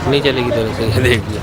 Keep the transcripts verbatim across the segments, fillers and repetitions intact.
नहीं चलेगी तरह से, ये देख लिया।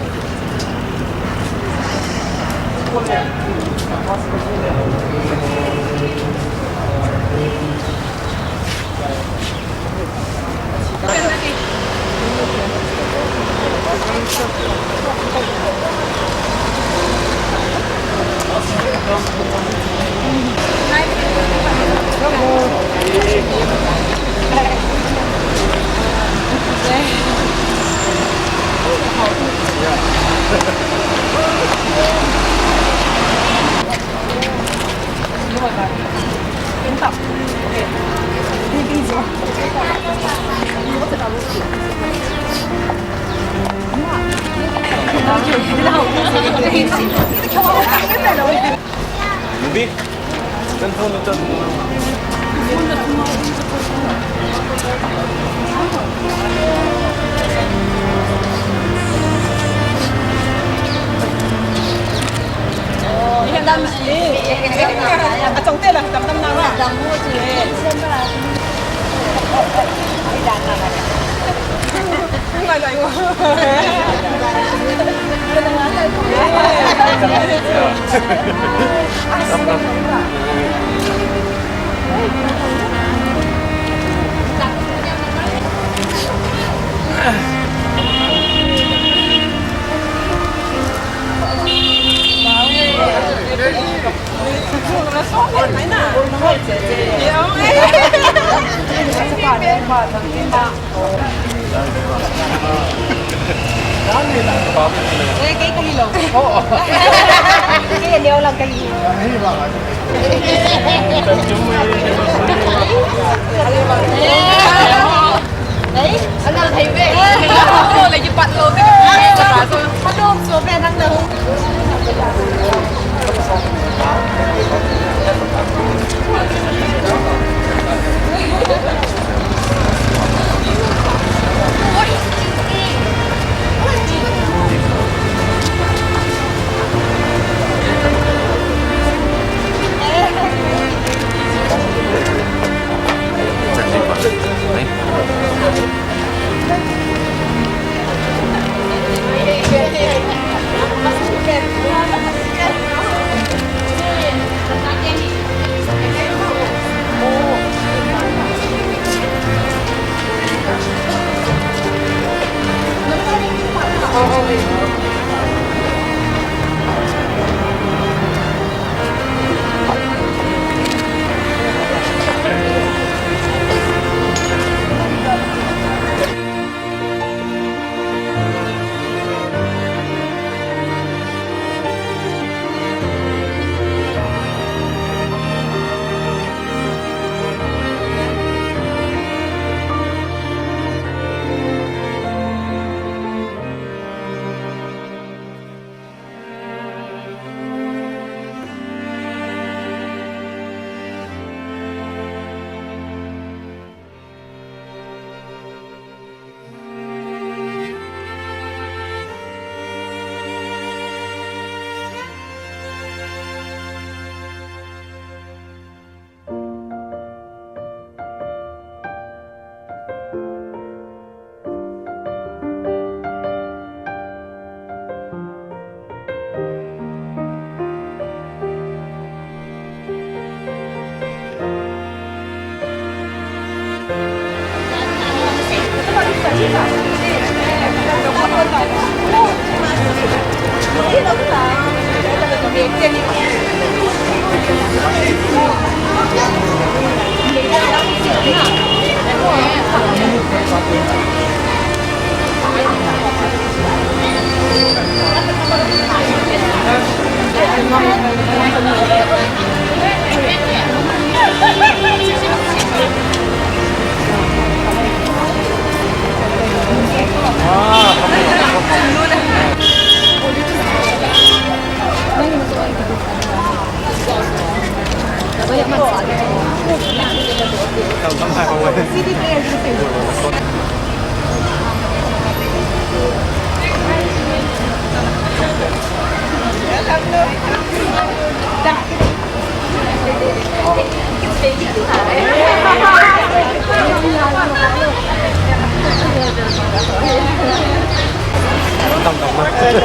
Hei,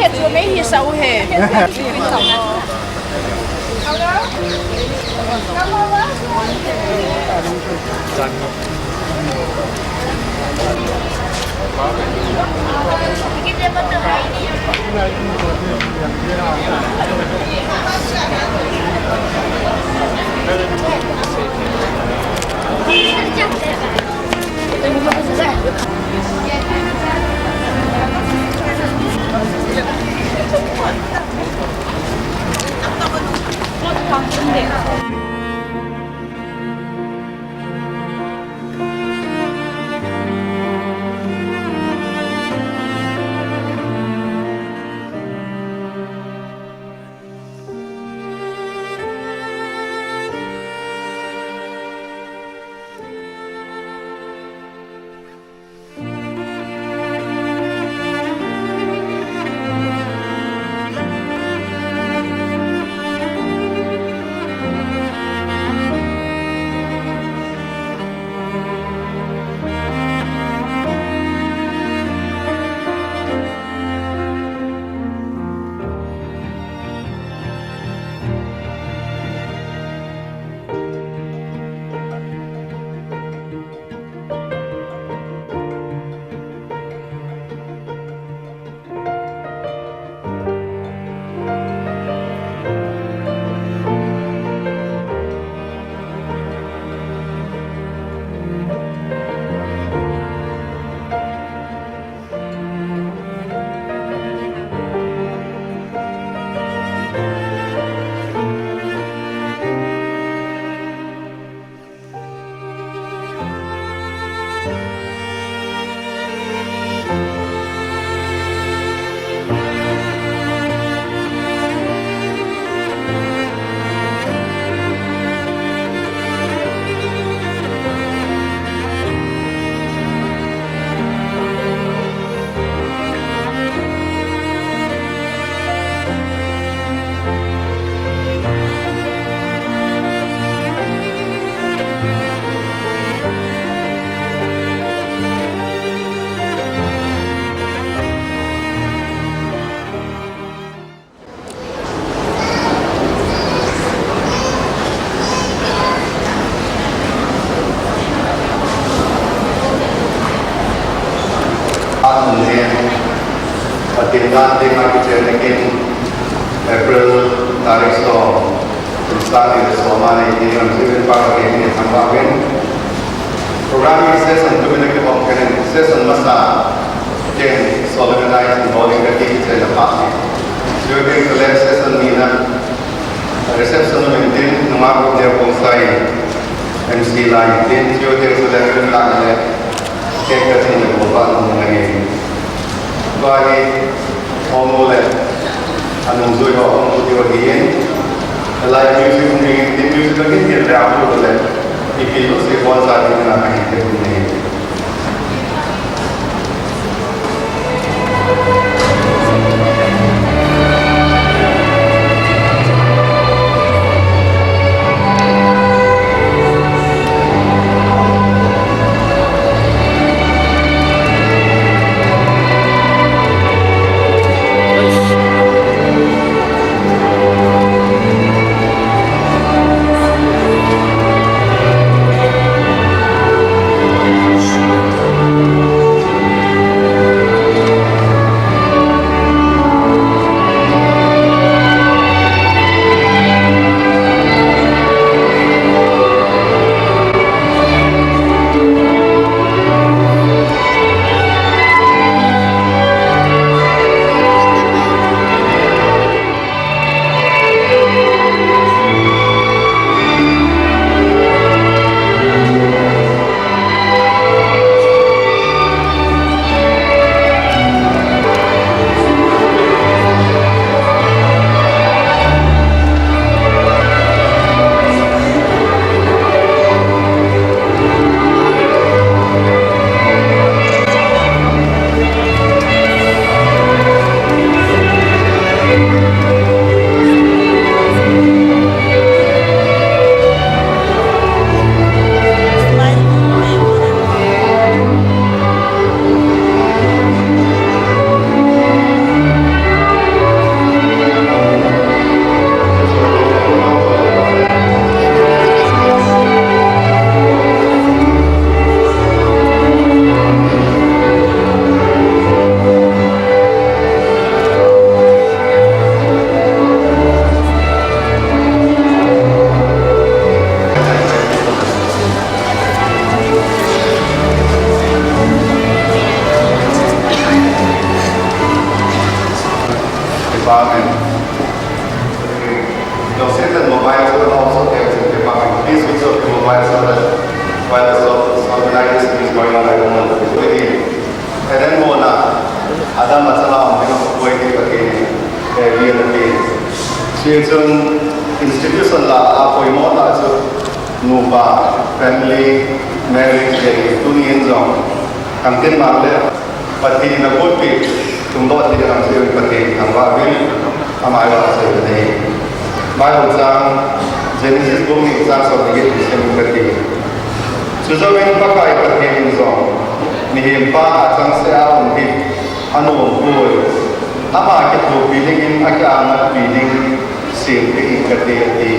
he chu mei hi sau he. Pathen dan dinga kichenna kin April tarik som, kum sang ni le som a ni ni ram sivin pa Pathen min thangvah uvin. Program hi session tumin akibol kit in, session masa ken solemnize in bol ding kati kichenna pha ni. Chiu ding chule session ni na reception um intin, nungah group Neo Khongsai M C lai intin, chiu ding chule film lana le cake cutting le bol pa nung ahi. Tua hi Homo le anungjui ho hung pu diu ahin, alai music hung ding in, music a gin gin le a pu le, ipi jouse boncha ding in ahi te pu ni. Chun institution lah a poimo tah chu nupa family marriage day tuni in jong Thangtinmang le Pathen in abolpeh tungdoh thei ding ham ti Pathen thangvah uvin, ama jong asei u ahi. Bible chang Genesis bung ni chang som le get sim ing kate. Chujouvin Pakai Pathen in jong mihem pa achangseh a um hi anom poi. Ama kithopi dingin akiangatpi ding sempeh ing kate ati.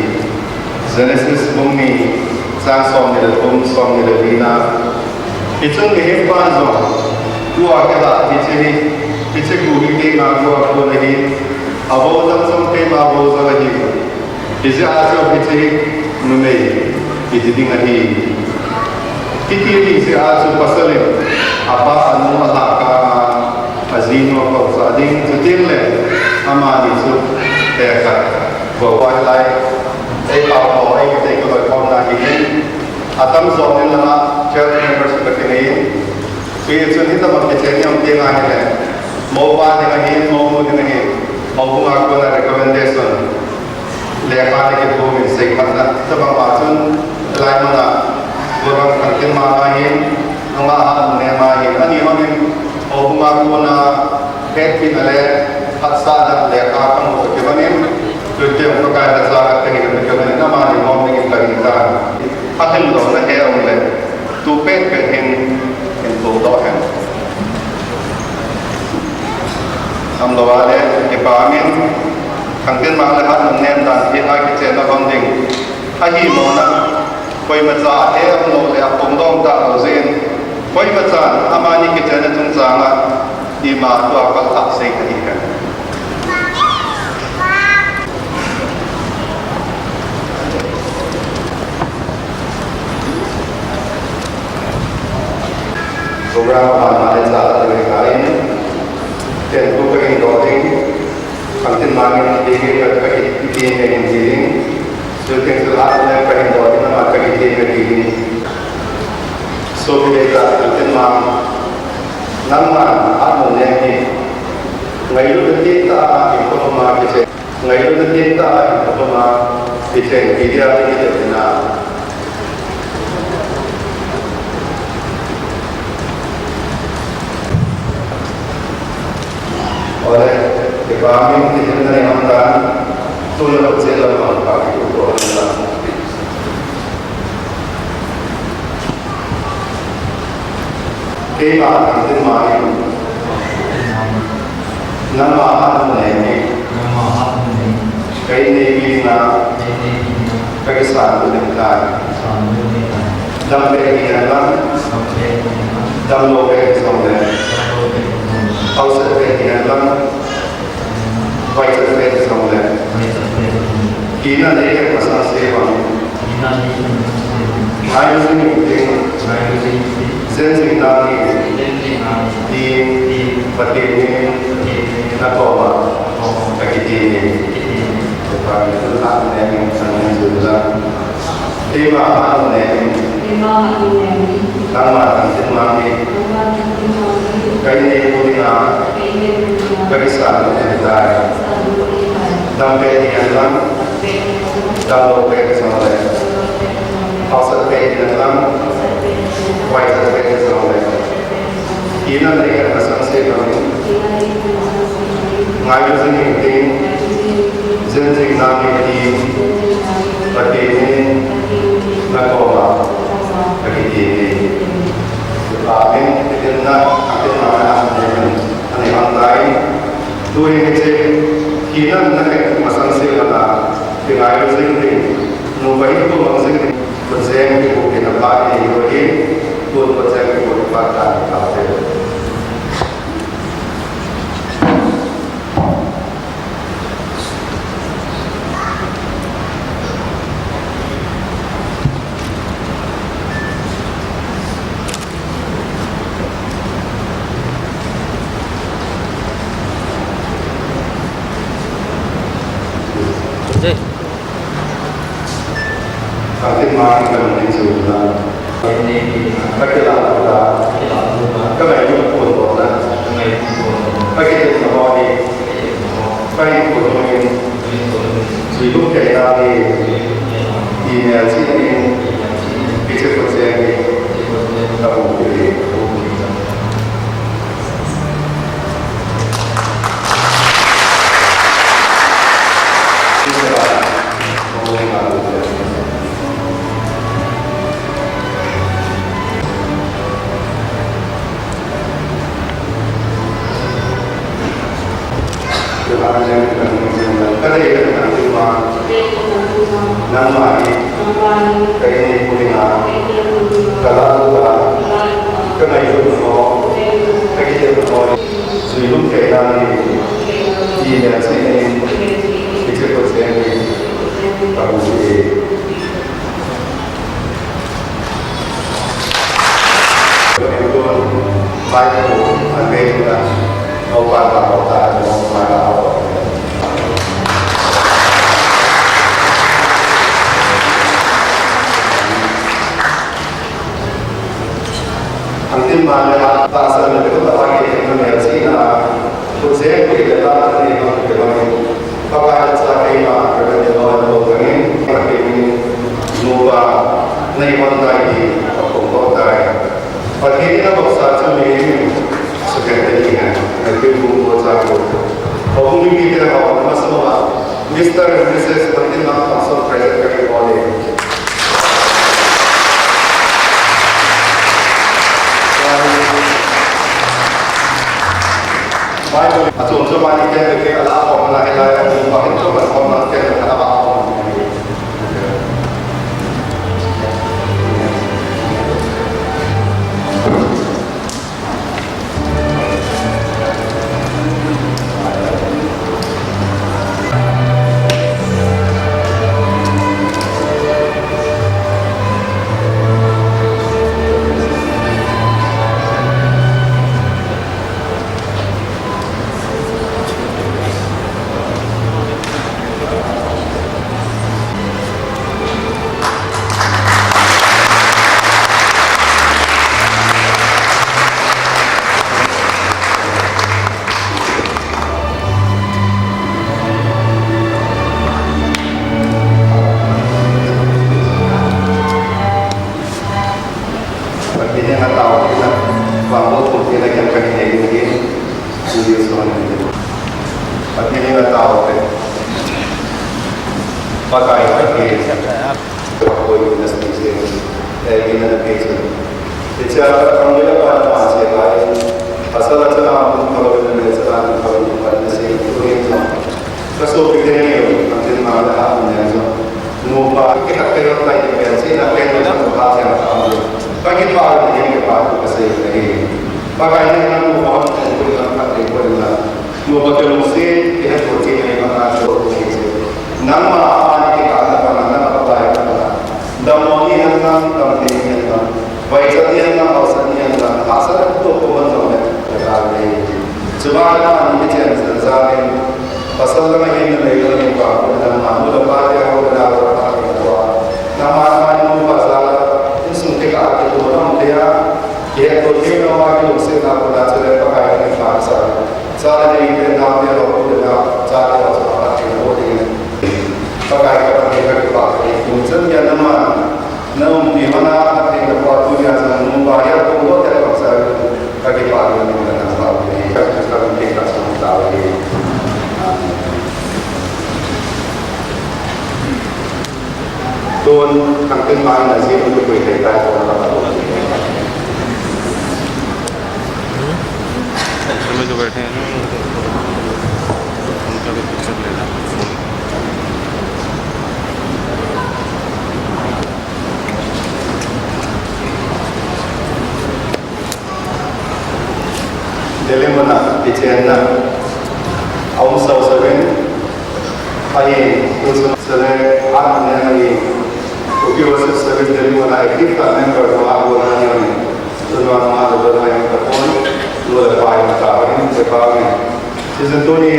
Genesis bung ni chang som ni le thum, som ni le lina. Hichun mihem pan jong tua kilah hiche hi, hiche gu hi keima gu a kon ahi. Avou dang jong keima vou jong ahi. Hijeh a chu hiche hi numei iti ding ahi. Hiti ni jeh a chu pasal in apa anu alhakang a, ajinu akousah ding, chuteng le amani chu tekhat. Tua hilai, eipao ho, eikitei kaloikhomna hi in, atamjo in langa church membership akinei in, Chuin chun hitobang kichen ni um teng ahile, moupa ding ahin, mounu ding ahin, houbung a kona recommendation lekha le kithum in seiphatna, hitobang a chun hilai mun a program Thangtinmang ahin, nunga Hatnuneng ahin, ani hon in houbung a kona hetpina le hatsahna lekha kamu toh kibang in, chuteng Pakai lhacha kahin, kahin, amani mong dingin kahin tan. Ahil louna he um le, tu pet pet hin, hin tu doh hen. Amlou a le, kipa min, Thangtinmang le Hatnuneng dan thil a kichenna hon ding. Ahimona, koimacha he um lou le, aphongdoh talou jeh in, koimachan, amani kichenna chungchang a, ima tua kal thah sei ta hi hen. Program aban male cha ta ding ahi in, ken tu kahin doh ding, Thangtinmang in ding ka, ka kiti me hin ding, chuteng chule Hatnuneng kahin doh ding, ama ka kiti me ding. Sopi le ta Thangtinmang, nangman Hatnuneng hi, ngailutna tah a, in ko ma kiche. Ngailutna tah a, in ko ma, kichen, kidia, kichen na. Ole, kipa min kichen na ni ham tan, tu le ko che la ma, pa ki ko la. Keima Thangtinmang in, nangma Hatnuneng hi, ka inneipi dinga, ka kisan lut ding ahitai. Dam peh hihen lang, damlou peh hijongle, hausat peh hihen lang, vaichat peh hijongle, hina nei het masang se bang, ngailu jing inting, jen jing nang in, ti Pathen in nakoma kakiti e. Keima Hatnuneng in, nangma Thangtinmang hi, ka inneipu dinga, ka kisan lut ding ahitai. Dam peh hihen lang, damlou peh hijongle, hausat peh hihen lang, vaichat peh hijongle, hina nei het masang se bang in, ngailu jing inting, jen jing nang in ti Pathen in nakoma kakiti e. Amen. Kitin na, kitin na, amen. Ani hang tai. Tu hi hiche, hina nahet masang se banga, kingailu jing ding, nupa hinkho mang jing ding, khutjeng kibuh in apha in eiho in, tun khutjeng kibuh in apha tan taute. Thangtinmang in ka nung in chu na. Ka kilah lut a, ka ngailut pon doh na. Ka kitin na ho hi, ka hinkho nung in, chu Nangma hi ka inneipau dinga ka lah uva ka ngailutna ho ka kitelna ho jui lum theina ding ti melchihna in hiche khutjem hi ka buh e. Hangtin ma le ha ta sa le ko ta pa ke na melchihna. Khutjem ke le ta ni ma ke ma ni. Pakai cha keima ka ne lo lo ka ni. Ka ke ni. Nupa nei hon tai ni. Ka ko ko tai. Pathen in a voksa chu mihem in sukhen te ding ahi. Pathen bung ko cha ko. Houbung mipite ho, masang uva Mister and Missus Martin Lam Council President ka kibol e. Bible a chom chom a ni ken ke ala ko na he la ya ni ba hin to ba ko na ken ka ba ko. Pathen henga taona, vangboh thilpeh na kem ka nei ding ahi, Jesu min in. Pathen henga taona. Pakai Pathen. Koi na sni se, eh, ina na pe chun. Hiche a ka khang le pa na ma se lai. Pasal a chana mun ka ba na me chana mun ka ba na se ko ni. Ka sopi teni, angtin ma le ha mun ne jo. Nupa, ke ka ke ro tai de pen se na pen na sa ha se na ka. Ka kipah ni ke pa ka se ni. Pakai henga nupa hon ko na ka te ko na. Nupa ke lungset, ke hetto che nei ma ka so ko ni se. Nangma a ni ke ka na pa na, nangma ka pai na pa na. Dammo ni hen lang, damthei ni hen lang, vaichat ni hen lang, haosat ni hen lang, hahsat a toh ko man jong le, ka ta le. Chubanah ani kichen chen jangin, pasal lama hin na lei lama hin pa, ko na ma, nu le pa te ho le na, ko pa te ho. Na ma, na ma, nu pa jal a, insung te ka ati ko na um te a, kihetto thei na ma, kilungset na ko na, chule Pakai ni pa sa. Sa le ni te na te ho, ko le na, cha te ho, sa pa te ho, te. Pakai ka pa te ka pa te, ko chen ya na ma. Na umpi hon a, Pathen ka pa tunia jong nupa hia kong ko te kong sa, ka kipah in ka na pa ni, ka ka ka ka sa ta ni. Tun, kan tin mai na ji ko ko te ta ko na pa. हम लोग जो बैठे हैं ना, उनका भी पिक्चर लेना। Delhi muna, kichenna, aum sao sao in, ahi, tusun sele, at ne ahi, uki wasu service Delhi muna, active member ko a bola ni ahi, tunwa ma lo ba ahi ka pon, lo le pa ahi ka ahi, se pa ahi. Season two ni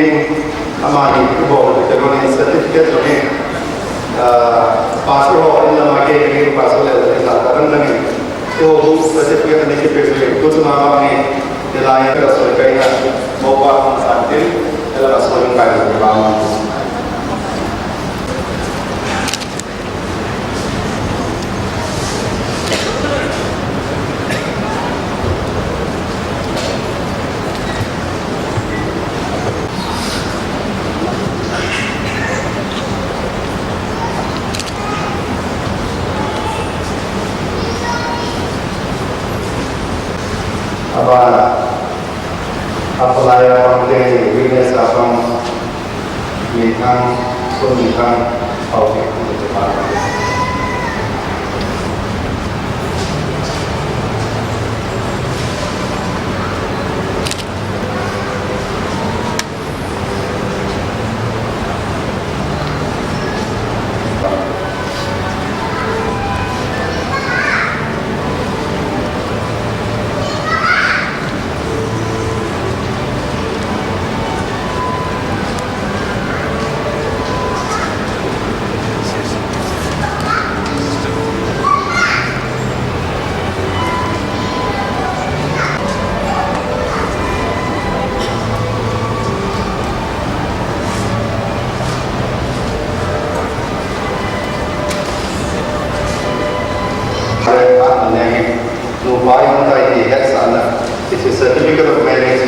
amani bol te ko ni certificate lo ni, ah, pastor ho in la ma ke ni pastor le le ta ta dang dang ni. Ko bu certificate ni ke pe ni ko tu ma ma ni de la ya ka so kai na mo pa ma san tin de la so kai ni ba ma. Abana, apalaya pangte, witness apang, Minthang, Sun Minthang, Pau Minthang. Nupa in tai ti hetsahna, it is certificate of marriage.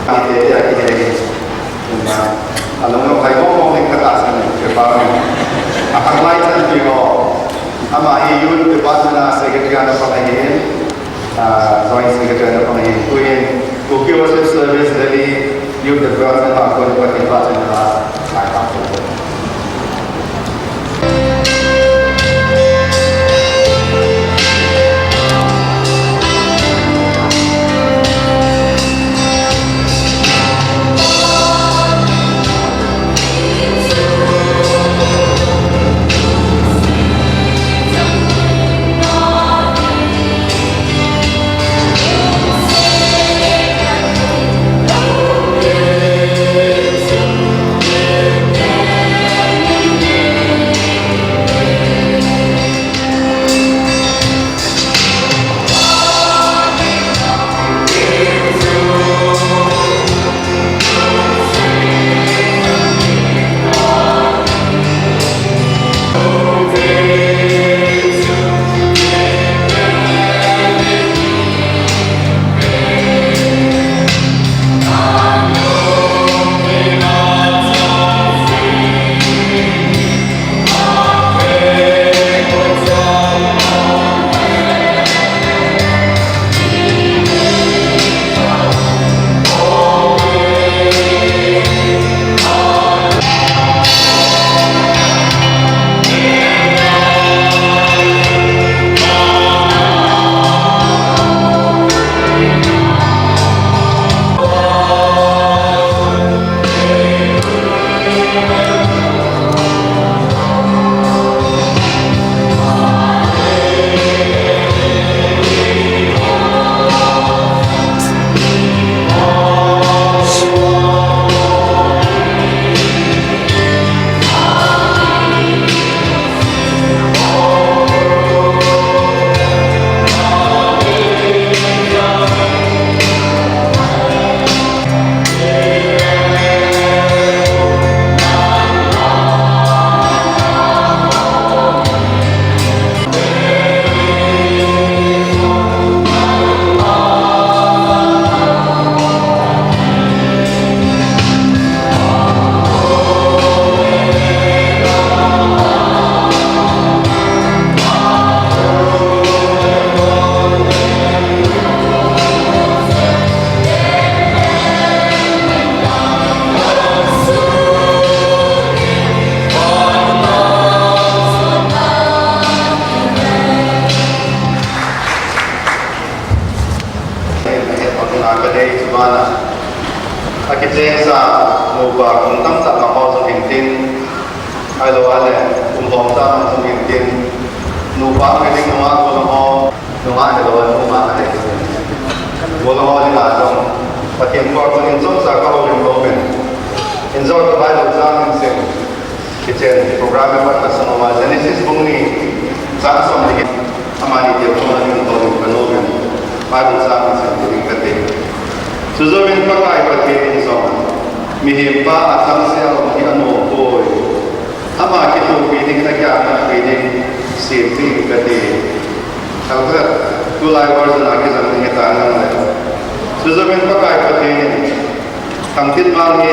Ante te aki hei. Along lo khai bong bong ding kata san ni, ke pa ni. Akhang lai chan pi ho. Ama hi youth department a secretary ana pang ahi. Ah, joint secretary ana pang ahi. Tuin, Kuki Worship Service Delhi Youth Department a ko ni pa ti pa chan na. Ai pa. Akitengsa nupa kum tamtah lam ho jong hintin, ahilou le kum lhom tah jong hintin, nupa ngai ding nunga golhang ho, nunga ahilou le nunga ahilou le golhang ho dinga jong Pathen koma chomcha kahoulim nom in, injou ka Bible chang in sim. Hichen program a pat kasang uva Genesis bung ni chang som le get, amani tia kona ding tolin kanom in, Bible chang in sim ding kati. Chujouvin Pakai Pathen in jong, mihem pa achangseh a um hi anom poi. Ama kithopi ding, akiapi ding sempeh in kati. Alkhat, tulai version a kijang ding hitan lang le. Chujouvin Pakai Pathen in, thangthing vang hi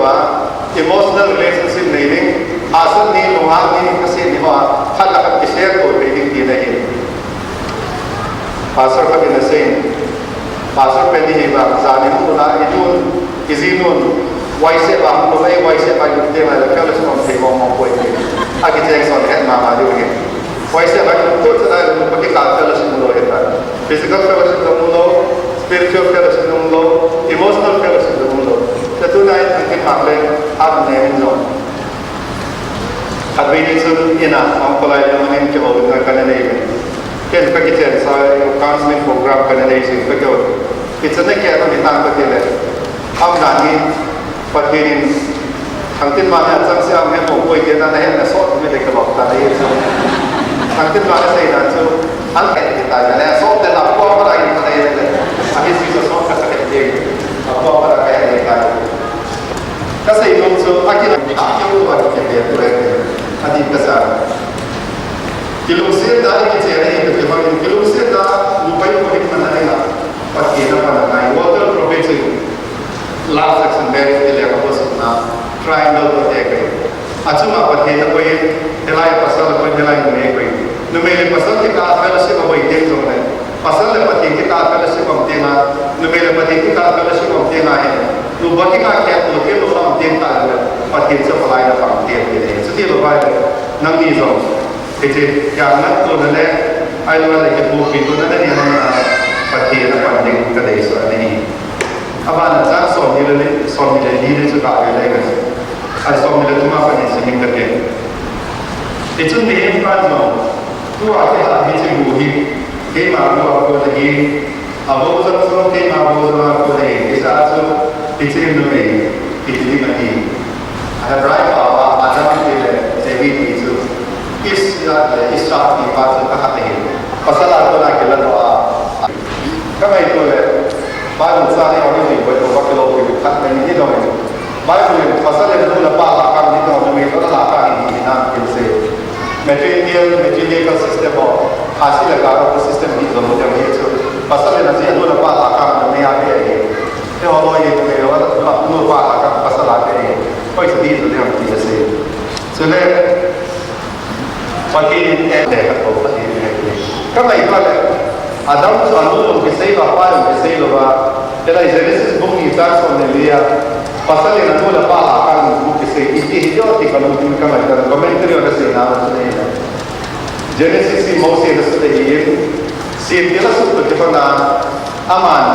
louva, emotional relationship nei ding, hahsat ni, lunghan ni, khase ni hoa, khat le khat kisel to thei ding tina ahi. Pastor khat in asei, Pastor pen ihi vang, jan in hung ula, i nun, i ji nun, waise vang hung ula, i waise vang i te ngai le, fellowship hung thei mong mong poi. Akicheng son het mama diu ahi. Waise vang i tu chana le, pa kikal fellowship mu lou ahi ta. Physical fellowship jong mu lou, spiritual fellowship jong mu lou, emotional fellowship jong mu lou. Te tuna in, tin mang le, at ne min jong. Khatvei ni chun ina, hung kolai le manin kihoulimna kana nei uvin. Ken kakichen sa, counseling program kana nei jin kakihou. Hiche na kei a mi tang kati le. Aumdan hi, Pathen in, thangtin ma hi achangseh a um he pong poi tia na he na sot mi le kalom ta na hi chu. Thangtin ma hi sei dan chu, an he ti ta na le, sot le na pua ma la in ta na hi le. Ahi si so sot ka sa ke ti. A pua ma la ka he ta. Achunga Pathen akoi, hilai pasal akoi, hilai numei akoi. Numei le pasal kikah a fellowship aboi teng jongle, pasal le Pathen kikah a fellowship aum tenga, numei le Pathen kikah a fellowship aum tenga hi, nupa kikah a kihetto theilou aum teng tahle, Pathen chapa lai na pang thei ahi. Chuti bou ahi, nangni jong hiche kiangattona le, ahiloule kipupitona nanei hon a, Pathen apan ding kadeisah ahi. Abana chang somni le li, somni le li le chu kave lenge. Ai, somni le thum a pat in sim inge kati. Hichun mihem khat jong, tua kihal hiche bu hi, keima bu a kon ahi, abou jong chu keima bou jong a kon ahi, hijeh chun hiche numei hi hiti ding ahi. Hebrai pao a Adam ti le Evi ti chu, Ish le Isha ti pa chu akhat ahi. Pasal a kona kilah lou a. Kangaito le, Bible chang hi hoi ni boi to, ka kilo ki khat le ni dong. Bible in pasal in nu le pa lhakang ni dong, numei toh lhakang hi hinam kin sei. Matrilineal, matrilineal system ho, a si le ka ro system hi jong jong hi chu. Pasal in aji nu le pa lhakang numei a pe hi. Te ho loi numei ho, nu pa lhakang pasal a pe hi. Hoi sa di jong jong ti sei. Chule, Pathen in eh le ka ko Pathen in eh. Kangaito le, Adam chu anu jong kisei lou, apa jong kisei lou va. Hilai Genesis bung ni chang som le li a, pasal in anu le apa lhakang bou kisei, iti hijo ti kalungthim kangaito le, commentary a kasei na chu nei. Genesis hi Mose in asut ahi, Shem in asut toh kipat na, aman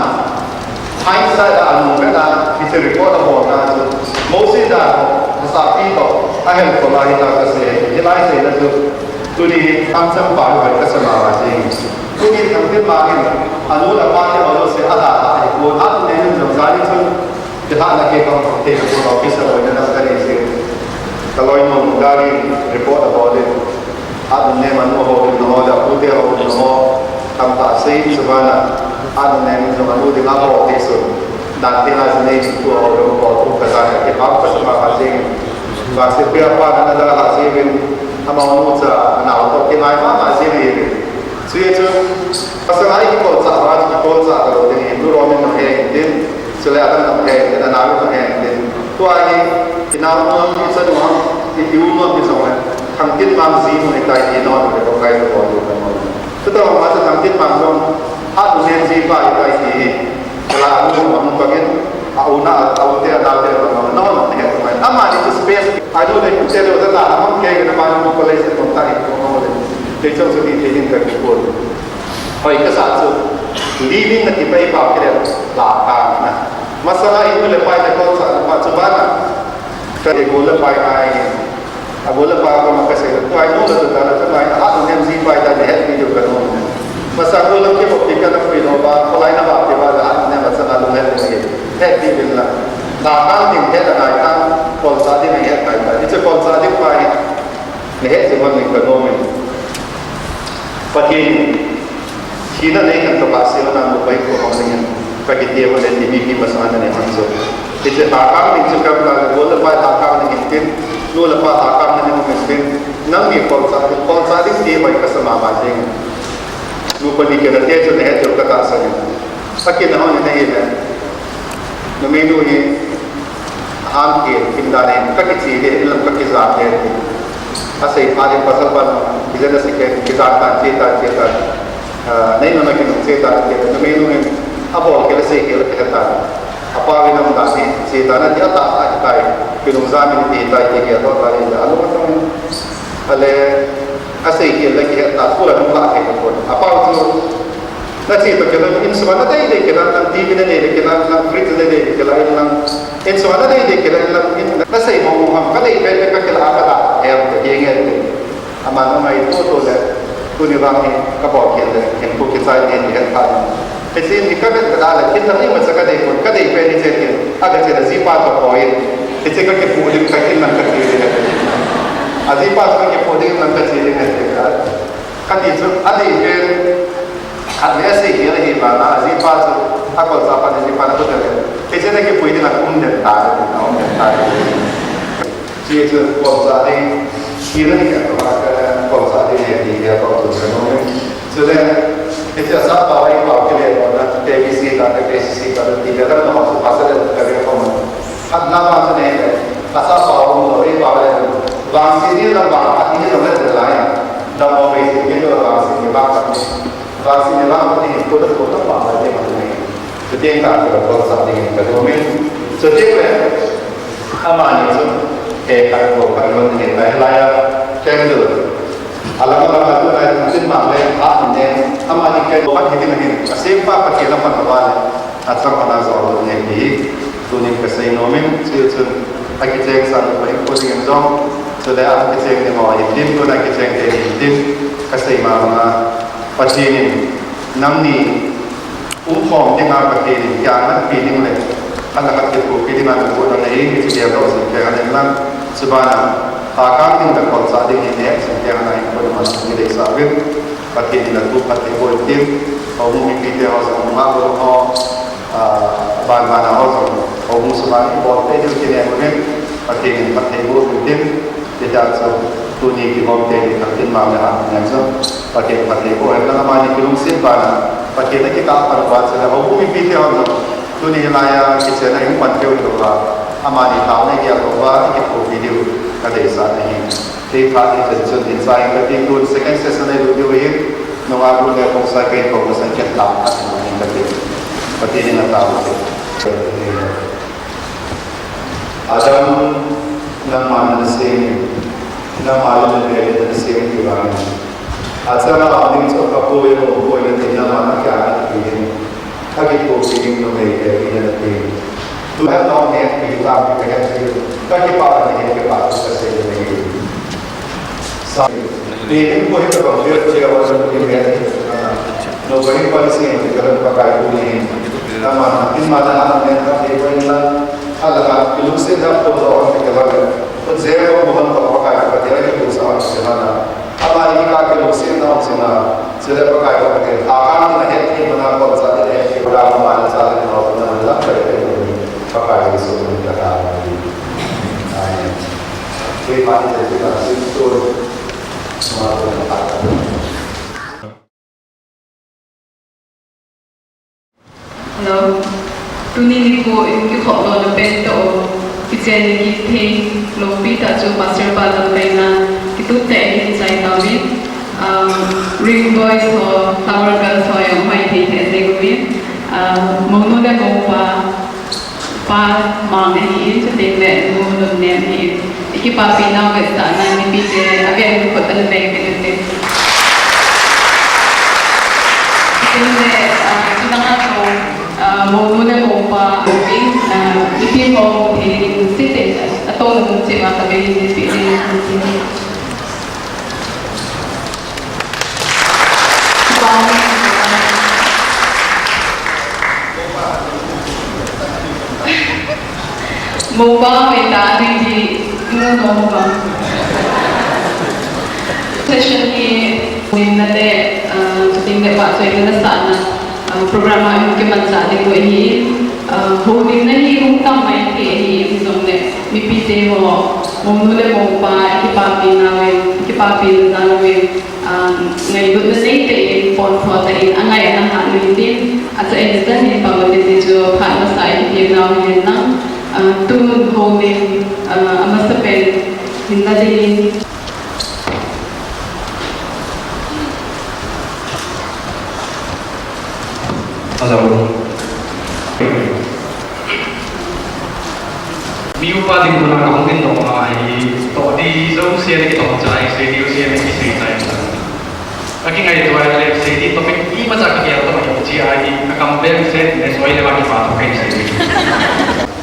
hindsight a anung vena, hiche record abol na chu, Mose dan ho, asapi toh, ahel khol a hita kasei, hilai seina chu, tuni hi, thangcham pa hi hoi kasa mama jeng. Tuni thangtin ma hin, anu le apa te ho jouse, ada, ahi pon, anu ne hin jong jani chun, kilhahna kei kahung thei pon, office a boina dang kanei jeng. Kaloinu Gari report abol in, Anu nem anu hou ding nangho le, apute hou ding nangho, tamtah sei in chu vana, anu nem in jong anu ding a hou thei sun. Dan teng a ji nei ding tua hou ding hou thu ka jan a kipah ka suma ka jing. Ka se pia pa na na da ha jing in, amau nu cha, anau toh kingai mama jing in. Chuti chun, pasal a i kikolchah vang, kikolchah talou ding in, nu Romin nang he in tin, chule Adam nang he in tin, anau nang he in tin. Tua hi, i nau nu ham, i chanu ham, i, i u nu ham ti jong le, thangtin mang ji nu ahitai ti nangho le, kong kai le, kong kai le. Chuti vang ma chu thangtin mang jong, a u nen ji pa ahitai ti hi, kala a nu ham bangin, a u na, a u te, a nau te, nangho nang he kong kai. Amani chu space, a nu le, u te le, u te la, amang ke, na ma nu college le, kong kai, kong kai le. Te chong chu ti, te hin kai kong kai. Hoi, kasa chu, living na ti pai pa kile la ka na. Masanga i nu le pai le kolchahna pa chu vana. Ka i gol le pai na hi. A gol le pai ko ma kasei le, tua i nu le tu ta le tu mai, a ha nem ji pai ta le het video ka nu. Masa gol le ke bo pi ka na pui no ba, ko lai na ba ke ba le ha nem ba sa na lu het le. Het video la. Na ka ding het na ka, kolchah ding het na ka. Hiche kolchah ding pa hi. Nahet jing hon in ka nom in. Pathen in, thina nei khen ka pah sel na, nupa hi ko hong ding in, ka kiti hon in, ti mipi masang a na nei hon jong. Hiche lhakang ding chu ka, ka gol le pai lhakang ding in tin, nu le pa lhakang ding in tin, nangni kolchah ding, kolchah ding ti mai ka sa mama jing. Nupa ni kena te chu nahet jong ka tahsan in. Akin hon in ahi le. Numei nu hi, Ahan ke, kim dan in, ka kiche le, in lam ka kijam le, asei phat in pasal pan, kijen asei ke, kijam tan, che tan, che tan. Ah, nei nuna kinung che tan, che tan, numei nu in, abol ke le sei ke le, che tan. Apa in um dan in, che tan, ati ata, ati tai, kinung jam in, ti tai, ti ke, to tai, alu ka tong. Ale, asei ke le, ke ta, kula nung la ke ko. Apa chu, Na che toh kilang, insung a na dei dei kilang, nang T V na dei dei kilang, nang fridge na dei dei kilang, nang insung a na dei dei kilang, nang in, na sei mong mong ham, ka dei pen pen ka kilang ka da, em, ka dei nge te. Ama na ngai to to le, tuni vang hi, ka bol kit le, hin pu kichai ni, ni het pha ni. Hiche hi ka vet ka da le, kin na ni ma sa ka dei pon, ka dei pen ni che tin, a ka che na ji pa toh ko in. Hiche ka kipu ding, ka kin nang ka che ding. A ji pa ka kipu ding, nang ka che ding, ka che ding. Kati chu, adei pen, khat le asei khel ahi vang a, ajipa chu, akolchah pa, ajipa na kutah le. Hiche na kipui ding a um den ta, a um den ta. Hiche chu kolchah ding, khel ahi khat pa, kolchah ding ahi ti hi apat tu ka nom e. Chule, hiche asap pau, eipau kile lona, K B C ta, K C C ta, ti le, ka nom chu pasal le ka ve ko ma. Khat na pa chu ne, asap pau, um lo, eipau le. Vangset ni la vang, a ni la le la ya. Da mo ve se ke la vangset ni vang ka. Vangset ni vang ka ni ko da ko ta pa la de ma ni. Te teng ka ko ko sa de ka do me. So te ve. Amani chu. E ka ko ka lo ni ka la ya. Candle. Alam alam ka tu na sin ma le ha ne. Amani ke ko ka ni ni. Ka se pa ka ke la pa ka ba le. Achang ana jong nei ti hi, tunin kasei nom in, chuchun akicheng sah pa in ko ding jong, chule akicheng ni ho in tin, tuna kicheng te in tin, kasei mama, Pathen in, nangni, umkhom dinga Pathen in, kiang na pi ding le, ana ka ti ko pi ding ana ko na nei, mi chi dia lo sin ke ana lang, chubana, ta ka ding da ko sa ding ni ne, sin ke ana in ko na ma ni de sa bin, Pathen in atu Pathen ko in tin, ko mu mi pi te ho sa ma ko ho, Aa, ban ban a ho jong, ho mu suma i bol te ding kine mo ne, Pathen in phatthei boh uvin tin, ti ta chu, tuni kihom te ni thak tin ma le ha, nen jong, Pathen phatthei boh hen lang amani kilungset ban a, Pathen a kikah pan uva chu le, ho mu mipi te ho jong, tuni hilai a, kichen a hung pan keu lou va, amani taona i gel lou va, i kithopi diu, ka deisah ahi. Kei phat hi chen chun hin sa in ka ti tun second session a i lut diu ahin, nungah bu le kong sa kei kong sa ken ta ka ti in ka ti. Pathen in a ta u te. Adam, nangma na sem in, nangma le na ve le na sem in ti vang in. Achang a ding chu ka poi mo poi na ti nangma na kya na ti in. Ka kithopi ding numei te ina na ti. Tu ha tong he pi ta pi ka he ti. Ka kipa ka he kipa tu ka sei ni. Sa. Ni in ko he ka bang dia dia wa ni he. No ko he pa ni si ni ka ka kai ku ni. Ama in ma na ha ne ka he ko in la. Ala ka ki lu se da ko do ka ka. Ko je ko mo han ko ka kai ka dia ki ku sa se ha na. Ama in ka ki lu se na se na. Chule Pakai ka Pathen, a kan na het thei mana ko cha le het thei mana ko ma le cha le ko na la ka le ko ni. Pakai Jesu ni ka ta ni. Amen. Kei pa ni te ka sin to. Ma ko na ta. Hello. Tuni nikho in kikhop lona pen toh, kichen kit thei loupi tah chu Pastor pa lamkaina kitup tah in hin chai tauvin, um, Ring Boys ho, Flower Girls ho jong hoi thei thei jeng uvin, um, mounu le moupa, pa mang ahin, chuteng le nu Nunnem ahin. I kipapi nau vetsahna mipite, avel in khut ana vei kit ute. Chuteng le, ah, chuteng a kon, ah, mounu le moupa, ah, mipi ho mu thei ding sese, atouna mun cheh uva kavei in mipi ding. Moupa hoi ta ding hi, imu nom uva. Session hi, nimna le, ah, chuteng le vahchoina lasahna, ah, program a imu kimanchah ding u ahi, ah, houlimna hi hung tam mai thei ahi, hijongle, mipite ho, mounu le moupa, i kipapi nauvin, i kipapi na jal uvin, Um, ngailutna neitah in, pontho tah in, angai ana hat uvin tin, achaina chan in pang uvin ti chu phat masa a i kitem nau hi hen lang, uh, tun houlim, uh, amasapen hinna dingin. Hello. Mi upa ding kona kahung ding dong ma hi, toh di jouse na kitong chai, sei di jouse na kisei chai. Ka kingaito a le sei di topic imacha kagel toh hi chi a hi, kakam beng se ne soi le ba kipa toh kai sei di.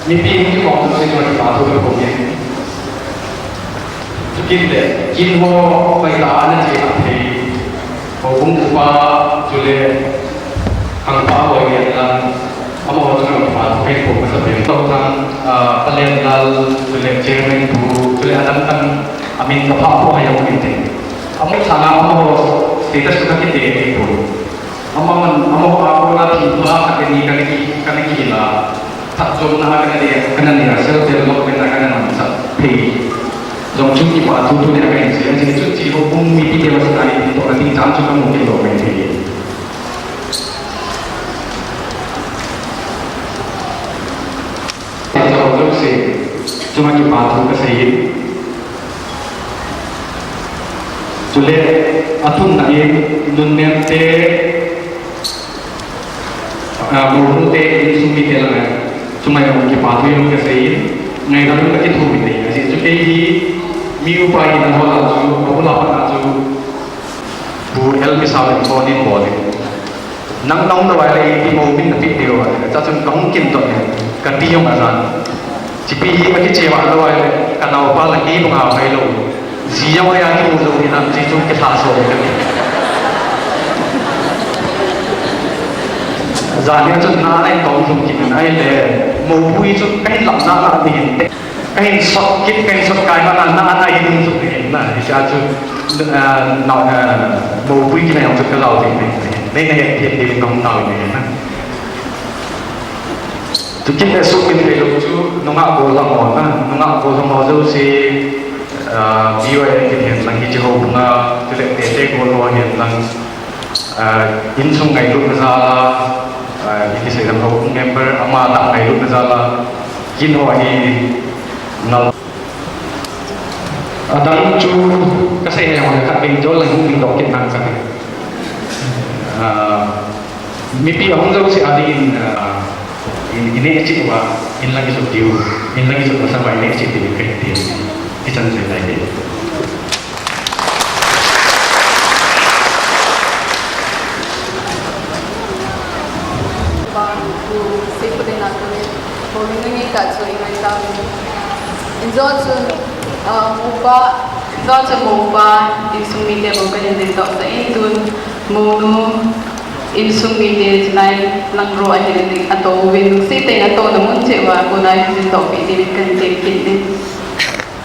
Mipi hung kikong toh sei toh kipa toh kong in. Chukit le, kin ho pai ta ana che a thei. Houbung upa chule khangpa hoi ngen lang, amaho chunga kipa thu kahin phong masa pen. Toh thang, ah, Palen Lal chule Chairman pu chule adang dang amin kapha po hai aum inte. Amaho sanga amaho status chu kakite kei poi. Amaho, amaho a kona thil pha khat ni kana ki, kana kila. Thah chom na ha kana nei, kana nei a self development na kana manchah thei. Jong chu kipa thu tuni a kahin sei, ajeh chu chi houbung mipite masanga hi tohna ding chance chu kamu kit lou mai thei. Jong jouse chunga kipa thu kasei in. Chule, athumna in, nunnem te, ah, mounu te, insung mite langa, chunga jong kipa thu jong kasei in, ngaidam jong kakithopi in, ajeh chu kei hi, mi upa hina ho lah chu, abul a pat a chu, Pu L P Sao in phone in bol in. Nang nahung lou ahile, ipi mou min napeh diu a, ta chun kahung kin doh in, kati jong ajan. Chipi hi akiche vah lou ahile, kanaopa la kei banga phai lou. Ji jong aya kimu jou hinam, chi chun kilhah so kati. Jan in chun na nai tong lhung kit in ahile, moupui chu kahin lam na na ding in te. Kahin sot kit, kahin sot kai ma na, na, na hi ding sot ni na, hicha chu, ah, na, ah, moupui kina jong chu ka lau ding ni. Nei na het thiam ding ka hung tao ni na. Tu kit le suk min pe lo chu, nungah gollhang ho na, nungah gollhang ho jouse, ah, B Y N kin hen lang hiche houbung a, chule Tete gollhang ho hen lang, ah, insung ngailutna jal a, ah, ipi kisei dam ho member ama tah ngailutna jal a, kin ho hi ngal. Adang chu kasei hei hon khat ding jol lang hung ding doh kit nang kati. Ah, mipi ahung jouse a ding in, ah, in, in neh cheh uva, in lang kisut diu, in lang kisut masa uva in neh cheh diu kati. Kichan sei lai ding. Ba, tu, seikhut in a tunin, houin nangai tah chu i ngai tauvin. Injo chun, ah, moupa, injo chun moupa, insung mite bou kahin ding doh sah in tun, mounu, insung mite chulai lang ro ahin ding, atouvin, lungset tah in atouna mun cheh uva, kona hin ding doh peh diuvin kahin tem kit in.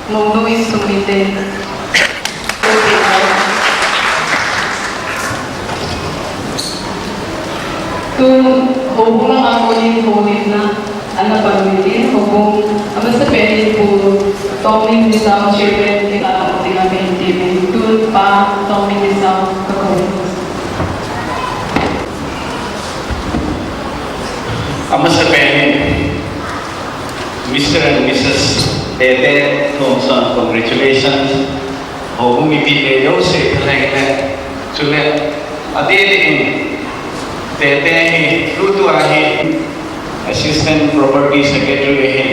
Mounu insung mite. Tun houbung langa konin houlimna ana pan uvintin, houbung amasapen in Pu Tongming Misao Chairman ding a pan dinga kahin temin, tun Pa Tongming Misao kakou. Amasapen in Mister and Missus Tete Thomson, congratulations. Houbung mipite jouse thalheng le, chule adeh in Tete hi tutua hi Assistant Property Secretary ahin,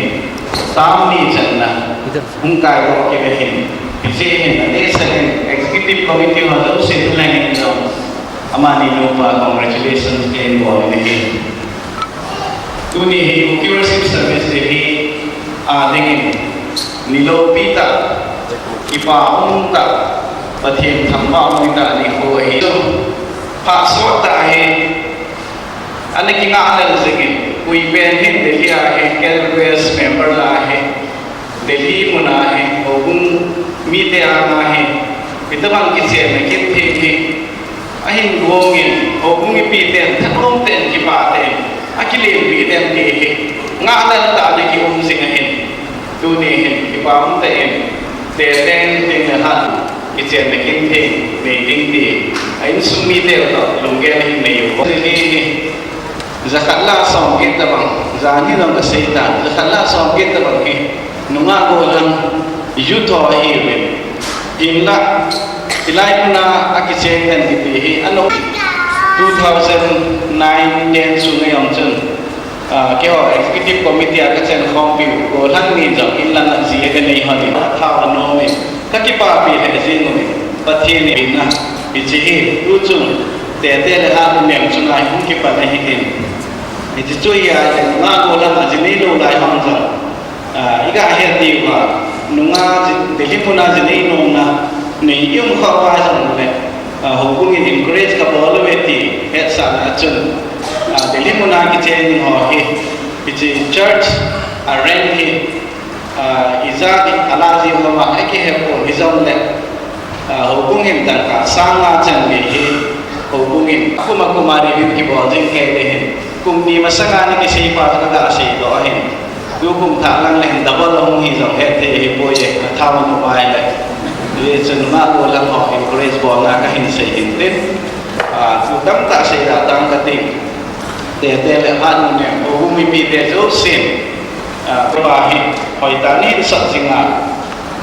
term ni channa hung kaidoh kit ahin, hiche hin adeh sah in Executive Committee ho jouse thalheng in jong amani nupa congratulations kahin bol in ahi. Tuni hi Worship Service Delhi a dingin, ni loupi tah, kipa um tah, Pathen thangvah um tah nikho ahi. Phasot tah hi, ana kingah lel jingin, koipen hin Delhi a hi, Calvary member la hi, Delhi muna hi, houbung mite anga hi, hitobang kichenna kintheng hi, ahin gongin, houbung mipiten, thanom tah in, kipah tah in, akilempi tah in ti hi, ngahlel tah in kium jing ahin, tuni hin, kipa um tah in, Teten ding le hat, kichenna kintheng, nei ding ti, a insung mite toh, lunggel hin nei u. Hi, hi, Jakhat le somget tobang, jan hi jong kasei tan, jakhat le somget tobang hi, nungah gollhang youth ho ahiuvin. Hinla, hilai muna akicheng den kiti hi, ano two thousand nine ten sunga jong chun, ah, keiho executive committee a kachenkhompiu, gollhang ni jong inlang a ji a kanei hon in, athao anom in, kakipapi lheh jeng uvin, Pathen in a, hiche hi, tuchung, Tete le Hatnunem chunga hi hung kipan ahin. Hiche chu hi a, nungah gollhang a ji neilou lai hon jong, ah, iga het diu va, nungah ji, Delhi muna ji nei nomna, nei um kha uva jongle, ah, houbung in encourage kabol uve ti hetsahna chun, ah, Delhi muna kicheng ding ho hi, hiche church a rent hi, ah, ijat in ala jing lama akihe pon hijongle, ah, houbung in dangka sang nga chan gei hi, houbung in kum a kum a renew kibol jing kei le hin, kum ni masanga ana kisei pa chu kaga seidoh ahin. Tukum thah lang le hin double ahung hi jong hetthei ahipoi e, athao anom ahile. Hijeh chun nungah gollhang ho encourage bolna kahin sei hin tin. Ah, thu tamtah seida tang kating. Tete le Hatnunem, houbung mipite jousen, ah, keiho hi, hoitah in hin sot jinga,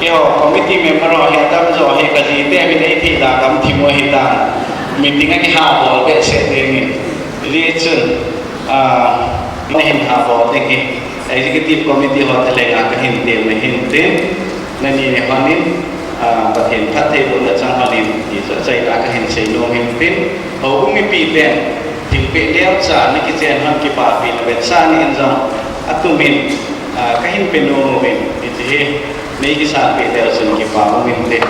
Eiho committee member ho hi atamjo hi kajite min eithei da gamthim u ahitan. Meeting a kiha bol behseh dingin. Hijeh chun, ah, nahin ha bol ding hi Executive Committee ho thalhenga kahin temna hintin. Nani ni honin, ah, Pathen phattheibohna chang honin, ti chu achaina kahin seinom hintin. Houbung mipiten, thilpeh neocha nakichen hon kipapina vetsahna in jong, atumin, ah, kahin penom uvin, hiti hi, neikisanpeh leu chun kipa um inte.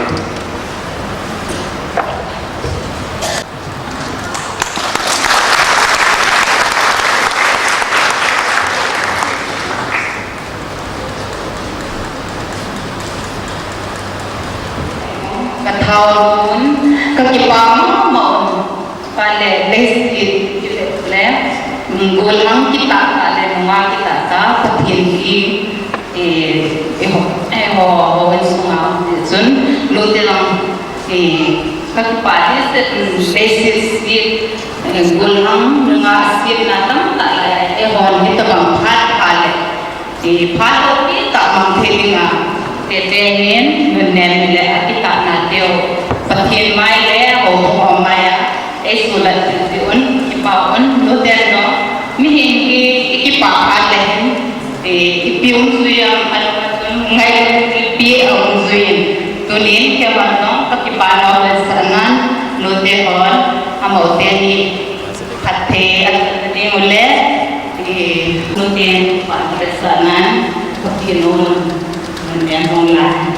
Kathaon, kakipah mama un. Pale, leiset, le, mm, golhang kitah tah le, nungah kitah tah, Pathen hi, eh, eiho, eiho, houin sunga um ti chun, nute lang, eh, kakipah lheh set, mm, leiset, eh, golhang, nungah setna tamtah le, eihon hitobang phat pha le, eh, phat loupi tah mang thei dinga, tete hin, nunnem le akitahna teu, Pathen mai le, houbung ho mai a, eisulat ding ti un, kipah un, nuten jong, mihem hi, ikipah phat le hin, eh, ipi um jui am, alung a chun, ngailutna ipi aum jui in, tunin, keiman jong, kakipah nom le sahnan, nute hon, amaute ni, phatthei, asan ding u le, eh, nute, phatthei sahnan, Pathen un, nunnem hung lai.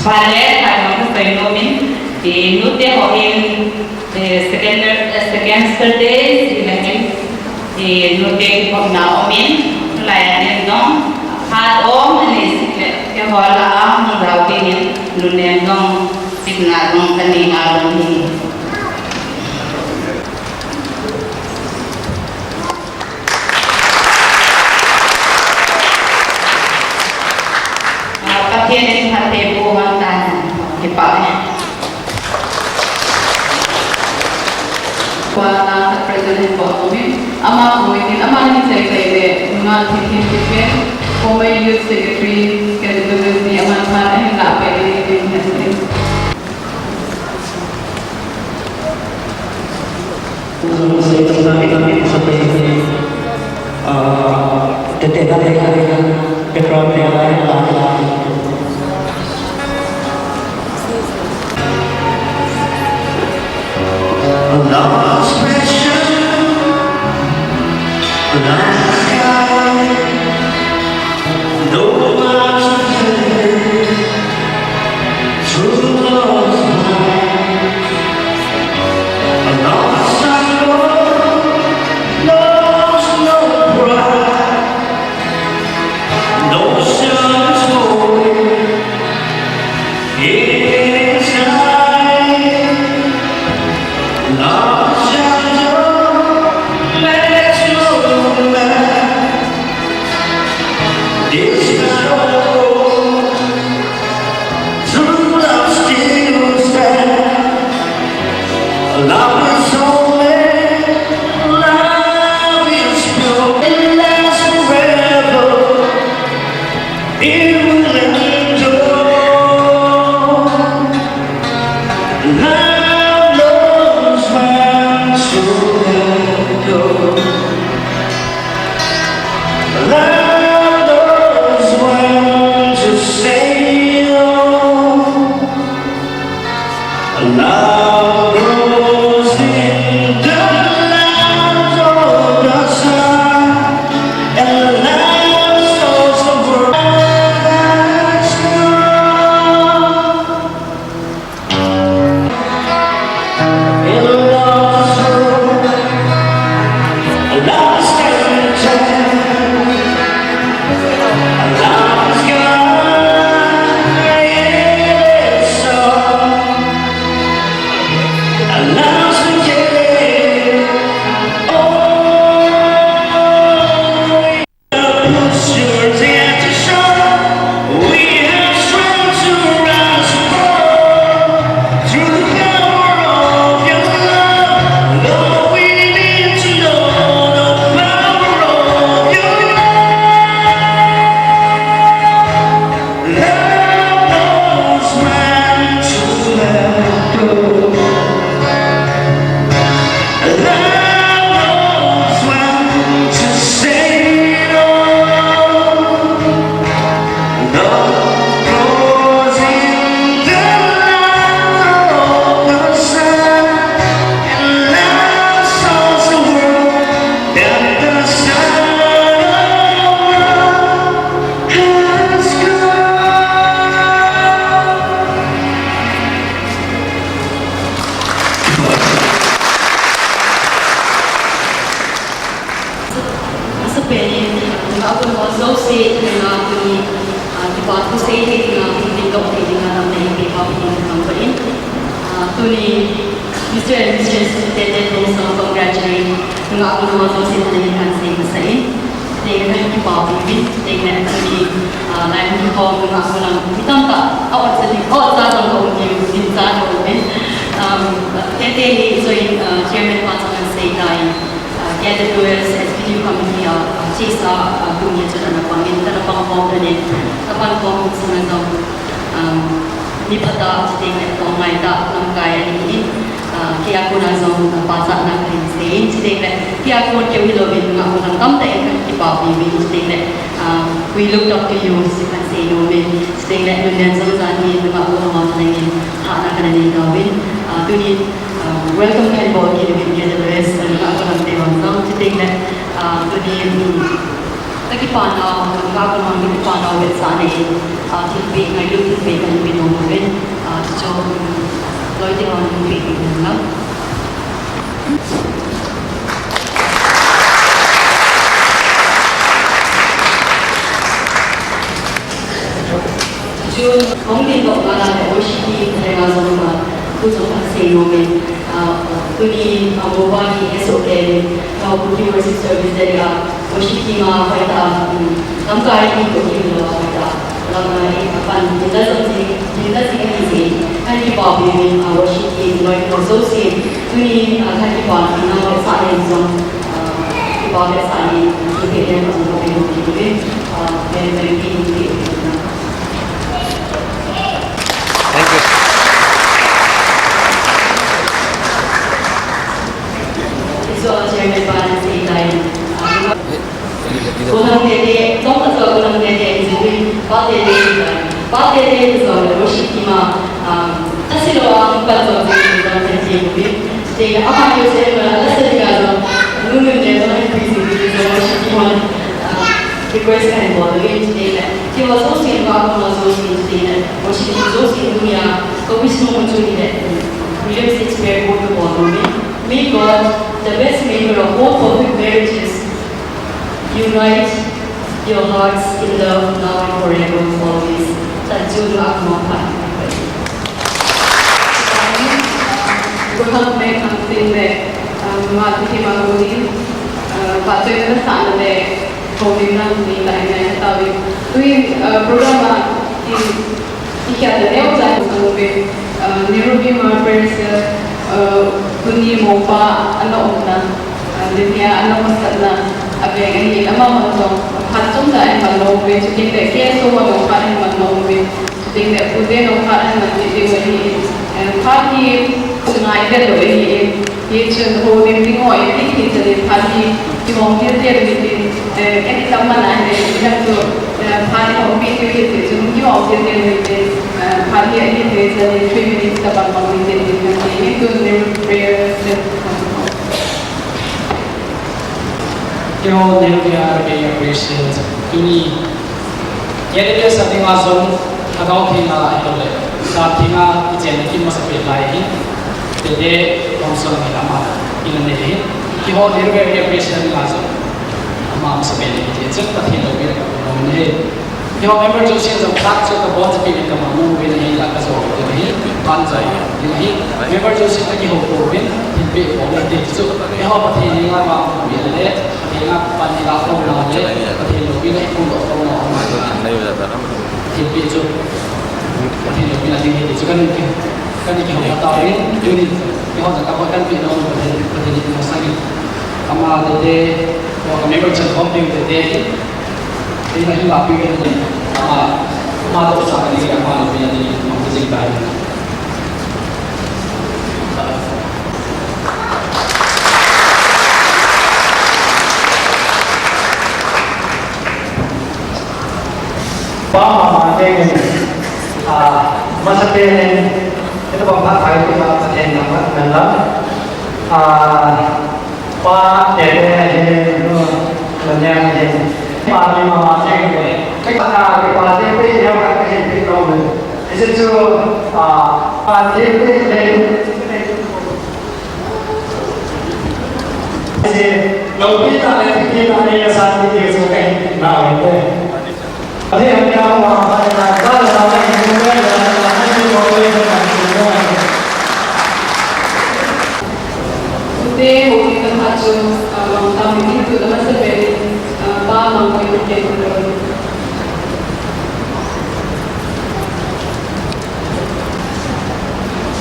Phat le, phat jong kasei nom in, eh, nute ho hin, Eh, second, eh, second Saturday, sila hin, eh, nute kikhopna um in, tulai a hin jong, phat um, ani sila, keiho lah a, hung jao ding in, nunnem jong, sitna jong, kanei a jong hi. Ah, Pathen in phatthei boh hen tia, kipah e. Kua na president boh umin, ama committee, ama ni chai chai le, nunga thi thi thi le, former youth secretary, K W B, ama phat ahin lah pai ding in, Penin, nungah kon ho jouse, nungah tuni, ah, kipa thu sei thei dinga, hung dingdoh thei dinga, lamna eipeh pau hi nang pah in. Ah, tuni, Mister and Missus Tete Thongsa, congratulate. Nungah kon ho jouse, tuni kan sei masa in. Teng le kan kipa pi uvin, teng le tuni, ah, lai hung kikhom nungah kon lang, mi tamtah, a ot sa ni, ot sa jong ka um ni, min sa ka um in. Um, Tete hi joint, ah, chairman pa jong kan sei tai. Ah, K W S Executive Committee a, ah, chesa, ah, tuni a chun ana pang in, kana pang khom tuni, ka pang khom sung a jong, um, mi phatah, chuteng le tongngai tah, lamkai ahi in, ah, kei a kona jong, ah, pachatna kahin sei in, chuteng le, kei a kon keu hilouvin, nungah kon lang tamtah in kahin kipa pi uvin, chuteng le, um, we looked up to you, kahin sei nom in, chuteng le, nunnem jong jan hi, nungah kon lang jong in, hahna kana nei tauvin, ah, tuni, ah, welcome kahin bol kit uvin K W S, ah, nungah kon lang te vang jong, chuteng le, ah, tuni, um, ka kipa nau, nungah kon lang ka kipa nau vetsahna in, ah, thilpeh, ngailut thilpeh kahin pe nom uvin, ah, chuchu, um, loi te vang thilpeh pe nom lang. June, hung dingdoh nalai le worship team thenga jong ka, thu jong ka sei nom in, ah, tuni, ah, Mobile S O K, ah, Kuki Worship Service Delhi a, worship team a, hoitah, um, lamkai team ko team lo, hoitah, lam, ah, eh, apan, dinga jong jing, dinga jing ahi jeh in, kahin kipa pi uvin, ah, worship team, loi ko jouse, tuni, ah, kahin kipa, nau vetsahna in jong, ah, kipa vetsahna in, kipa vetsahna in, ah, very, very, very, very, Thank you. Ijo chairman pa na sei tai. Kolang Tete, tong ka jo Kolang Tete, ijo pa Tete sei tai. Pa Tete ijo le worship team a, um, ta silo ang pa jo sei tai, sei tai. Te ama yo se ma la se ga jo. Nunu ne jo na pi si pi jo worship team a, um, request kahin bol uvin te le. Keiho jouse, nungah kon ho jouse, chuteng le worship team jouse, tunia ka wish nom chu hile, William Shakespeare quote ka bol nom e. May God, the best maker of all perfect marriages, unite your hearts in love now and forever, always. Tah chu nungah kon ho phat. Kolang me kham tin le, ah, ma ti ma ko ni, ah, pa choi na sa na le, Houlimna nei lai ngai tauvin. Tuin, uh, program a i, i kiat le neocha sang uvin, uh, Nirupima Parish, uh, tuni mopa ana umna, uh, Delhi a ana masatna, aveng ahin, ama man jong, phat chomcha ahin man lou uve, chuteng le K S O ho jong phat ahin man lou uve. Chuteng le, Pu Zen jong phat ahin man kit diu ahi, eh, phat hi ngai vet lou ahi. Hichun houlim ding ho i ti thei chan in phat hi kihong thei thei uvin tin, eh, ken itam man a ahile, itam chu, eh, phat i hong pi diu ahi ti chun kihong thei thei uvin tin, eh, phat hi ahi thei chan in three minutes tabang bang uvin tin, tin kan ti. Hichun prayer session. Keiho Nehru Bihar K K Christian tuni K K Christian dinga jong lhagao theng a ahilou le, dan theng a kichenna kimasapen lai hi, Tete Thongsa in ama in anei hi. Keiho Nehru Bihar K K Christian dinga jong ama masapen in kiti chu Pathen loupina kapu nom in ahi. Keiho member jousen jong phat chu kabol chu peh in kamang nom uvin ahi, la kajou uvin ahi, pan jai ding ahi. Member jousen kakihou pouvin, thilpeh bol ute chu. Keiho Pathen henga vang uvin le, Pathen a pan ilah louna le, Pathen loupina iphondoh louna um. Thilpeh chu Pathen loupina ding ahi ti chu kan ki, kan kihou tauvin, tuni keiho jong kabol kan peh nom Pathen, Pathen in masang in. Ama Tete, keiho member chan khom ding Tete hi. Ina hi lapi ka ni, ama, ama to sa ka ni, ama lapi na ni, ama ko jing dai. Pa mama te ni, ah, masapen in, ito bang phat phai tu ma Pathen na ma na la, ah, Pa Tete hin, nu, nu Niang hin. Pa ni mama te ni. Kei pa na, kei pa te pe ni, ka hin pe lo ni. Isi chu, ah, pa te pe ni. Isi, lo pi ta le, pi ta le, ya sa ni. Ute, hopi kan ha chu, ah, Mangtam ni tu lama sa pen, ah, Pa Mangkoi ni ken tu.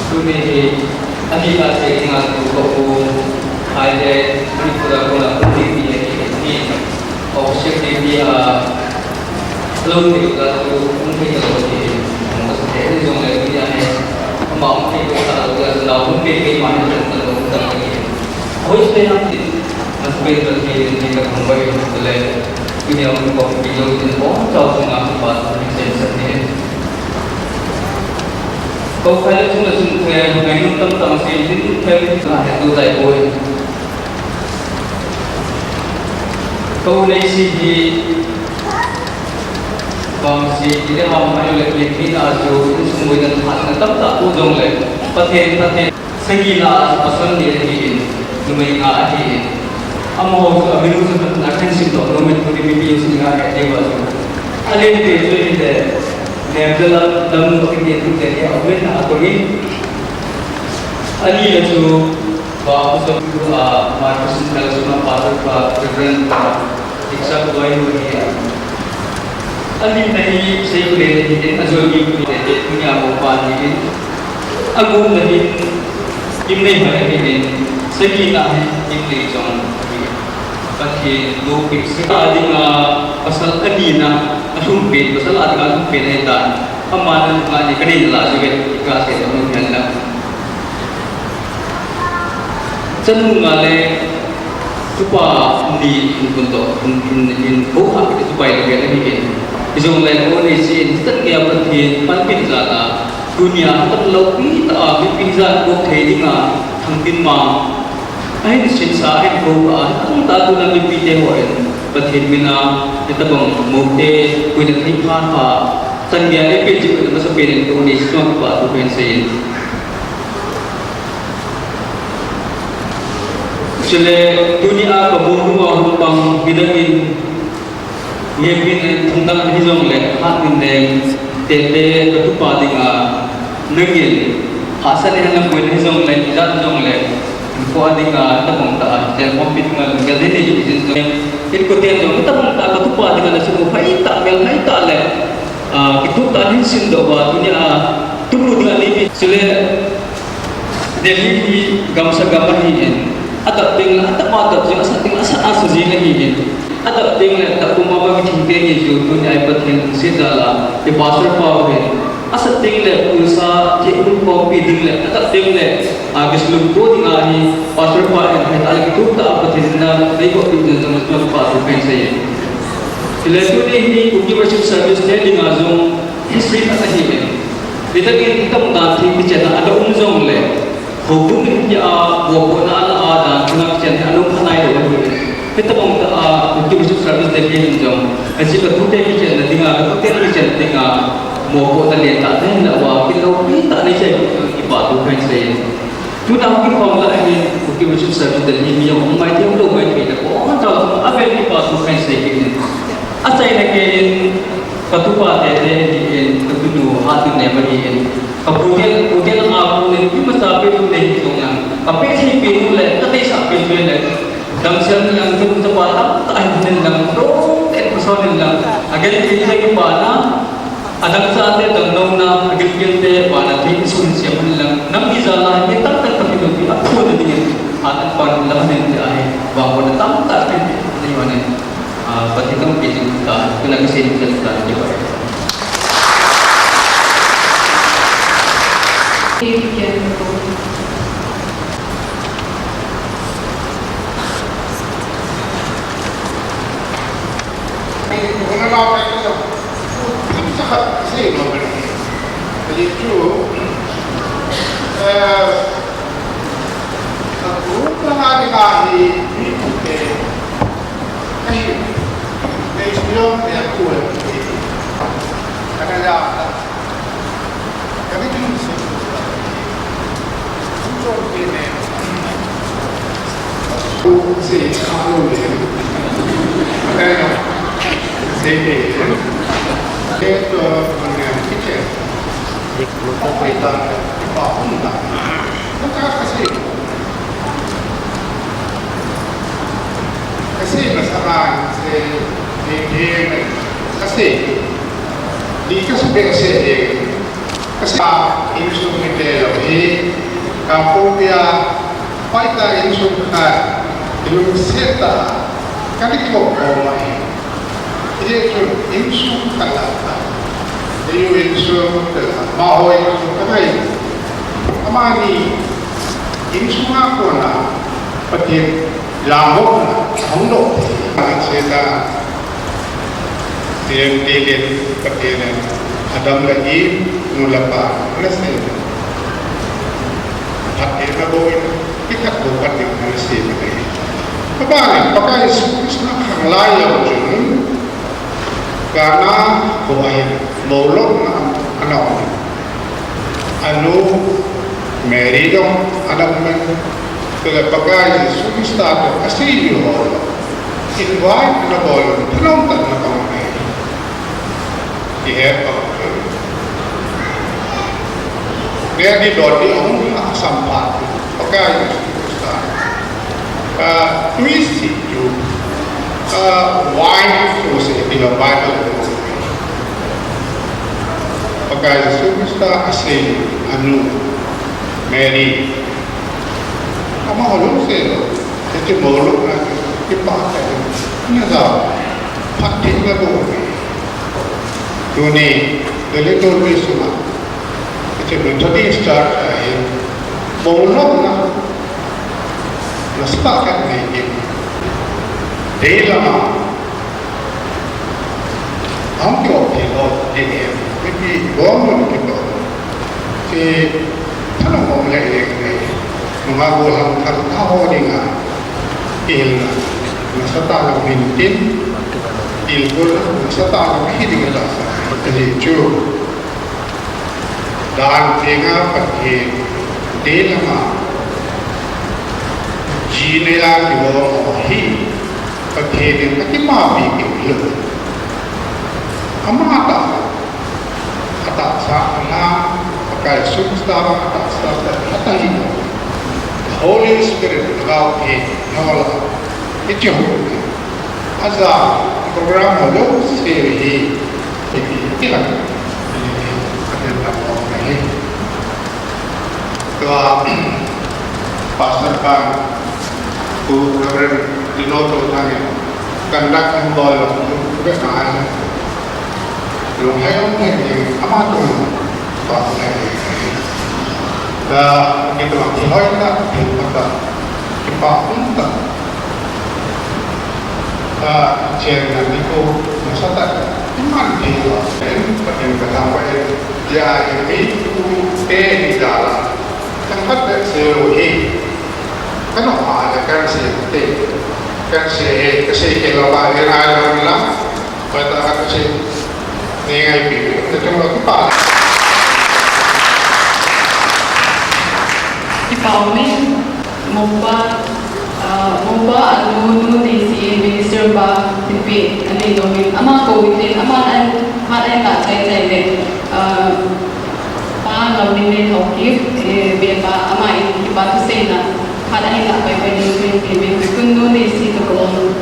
Tuni hi, ani ka se dinga tu ko ku, ai de, ni ku da ko na ku ni ni ni. Official day ni a, lo ni ka tu, um, ni ka lo ni, um, ka sa ni jong le ni a ni, ma um ni ka sa lo ka sa lo, um, ni ka ma ni ka lo ka ni. Hoi se na ti, na se ka ni ni ka kong bai le, ni a um ko ni lo ni ko, chao sung a pa ni se sa ni. Ko khai le sung le sung ke, ngai nung tam tam se ni ke, na he tu dai ko. Ko nei si hi, bang si, ti le ham, mai le, le, mi na chu, insung mo na, na tam ta, u jong le, Pathen, Pathen, sagi na, pasal ni, hi in, numei nga, hi in. Amaho chu, amiru chu, na kan sim to, numei tu, ni, mi, mi, si nga, he, ni, ba, chu. Ale, te, chu, hi, le, ne, le, la, lam, ko, ni, tu, te, ni, a, wen, na, ko, ni. Ani, le, chu, Ba, Pastor, ah, my Christian fellowship na pastor pa, Reverend, ah, Diksa Kuai nu hi, ah, ani na hi, sei ku le hi, in a jol mi ku le, te, ku nya mo pa ni in. A gu na hi, im nei ha hi in, sei ki na hi, im nei jong hi. Pathen, lo pi, sei ka ding a, pasal ani na, a lhum pen, pasal a ding a lhum pen hi ta. Ama na, ma ni ka nei la, ju ve, ka se, no, ni na. Chanu nga le tupa ni in kun to, in, in, in ko ha ki tupa ile ve le hi in. Ijong le ko ni si in tan nge Pathen panpina jal a. Tunia tan lo pi ta a mipi jal ko thei ding a thang tin ma. Ahin sin sa ahin ko a, tang ta tu na mipi te ho in. Pathen min a, ita bang mo te, ko na thei pha pha. Tan nge le pe ji ko na sa pe len ko ni si tuang pa tu pen se in. Chule, tunia ka bol hung a hung pang, midang in, nge min in thangdang hi jong le, hat min deng, tete, ka tupa ding a, nangin, hahsa le, hana koi hi jong le, ijat jong le, ko a ding a, tabang ta, tel pom pi ding a, lunggel ding a, ijin jong, in ko ten jong, tabang ta, ka tupa ding a, na chu ko, phai ta, mel phai ta le, ah, kitup ta, hin sin doh ba, tunia, tumu ding a, ni pi, chule, Delhi hi gamsa gam ahi in, adap ding le adap, adap jing, asat ding le asat, asat jing ahi in. Adap ding le adap puma ba kithing te ni chu tuni a Pathen lungset jal a, i pastor pa u hin. Asat ding le pulsa, thei um khompi ding le, adap ding le, a, kisulum ko ding ahi, pastor pa hin, hin alaki tu ta Pathen na, nei ko tu jal jal ma pa tu pen sei. Chule tuni hi Kuki worship service te ding a jong history khat ahi in. Nitah in itam dan thei kichenna a um jong le, houbung in hi a, mopohna a la a dan, thuna kichen hi a lom khanai lou ahi. Hitabang tah a, Kuki worship service te hi hin jong, ajeh ka thute kichenna ding a, ka thute kichenna ding a, mopohna len tah te hin la uva, kilou pi tah nei sei, kipa thu kahin sei. Tuna hung kikhom lai hin, Kuki worship service te hi mi jong hung mai thei, lou mai thei, na ko, hung tao, a vel kipa thu kahin sei kit in. Achaina kei in, Ka tupa tete hi in, ka tunu hatah in nei ahi in. Ka pu te, pu te na a pu nei, imacha pe nu nei hi jong nang. Ka pe thei pe nu le, ka deisah pe nu le. Damsel in lang, tu chapa tamtah ahin in lang, lou te pasal in lang. Again, in te kipa na, adang chate dang lou na, agilkel te pa na, thei sun siam in lang. Nam ijat la, mi tamtah ka pe nu pi, a pu na ding in, hatah in pan lam in te ahi, vangbohna tamtah pe, nei ahi in. Ah, Pathen in pumpi ta, tuna ka sei ni ta, ta, ta. Ahi, kei siyong kei a kuwe kei. Kana ya ta. Kami tu si. Kuchong kei ne. Ku si kalu ne. Kana ya. Sei kei. Kei to kei ne. Dik luta ko ita. Ipa umta. Maka kasi. Kasi masama se eke kasi. Di kasi be se e. Kasi insung mite lo hi. Kampung pia. Paita insung ka. Ilung seta. Kani ko ko mai. Hijeh chun insung khat la, eiho insung khat la, amaho insung khat la, amani insung a kona Pathen lamdohna ahung doh. Pathen seta, Pathen, Pathen, Pathen, Adam le Eve, nu le pa, ana sei. Pathen na bou in, kithat bou Pathen ana sei. Abana, Pakai Jesu Christa khang lai jong chun, Kana kho a hin, moulhona ana um. Anu Mary jong ana um. Chule Pakai Jesu Christa toh aseijuiho invite ana bol un, thanom tah in ana pang e. Ihet pang. Mary dot di ahung lhahsam phat. Pakai Jesu Christa. Ah, tui sih chu, ah, wine chu asei ti la Bible. Pakai Jesu Christa asei anu Mary. Amaho jong sei lou. Hiche moulhona chu kipah tah in ana jao. Phattheina bou. Tuni, the little Christmas. Hiche Methodist Church ahin, moulhona nasatah khat nei in, deilam a, ahung kiop thei lou ding ahi, mipi gom lou kiton. Hiche thanom um le jeng nei, nungah gollhang thaltah ho dinga, kihilna nasatah lou hin tin, tilkhouna nasatah lou hi ding ahi. Ajeh chu, Dan tenga Pathen deilam a ji neila kibol ho hi Pathen in akimapi kit lou. Ama tah, atahsa ahi, Pakai Jesu Christa atahsa ahi. The Holy Spirit Lhagao Theng, Lhagao Theng. Hiche ho hi. Aja program ho jouse hi, hi, hi, hi lang. Hi, hi, hi, hi. Tua, Pastor pa, Pu Reverend Dino Tothang in, conduct hung bol lou, ve ngai. Lunghei um thei ding, ama tung, tua thei ding. Tua, kitua, kihoi ta, thil pa ta, kipa um ta. Tua, chen na ni ko, nasatah, iman thei lou, pen, pa pen ka thang pa en, ja, i mi, ku, te, ni ja la. Thangkhat behseh lou hi. Ka nop a le kan sei te. Kan sei he, ka sei kei lou va, he ngai lou la. Hoitah a ka sei. Nei ngaipi. Ka tung lou kipa. Kipa ume. Mopa, ah, mopa anu, nu Neisi, minister pa, tipi, ani lou min. Ama kou in, ama an, ha an la chai chai le. Ah, Pa Lamminlien Haokip, eh, Belpa, ama in kipa thuseina khat ahin lah pai pai ding in, eh, Belpa, tun nu Neisi toh ka um.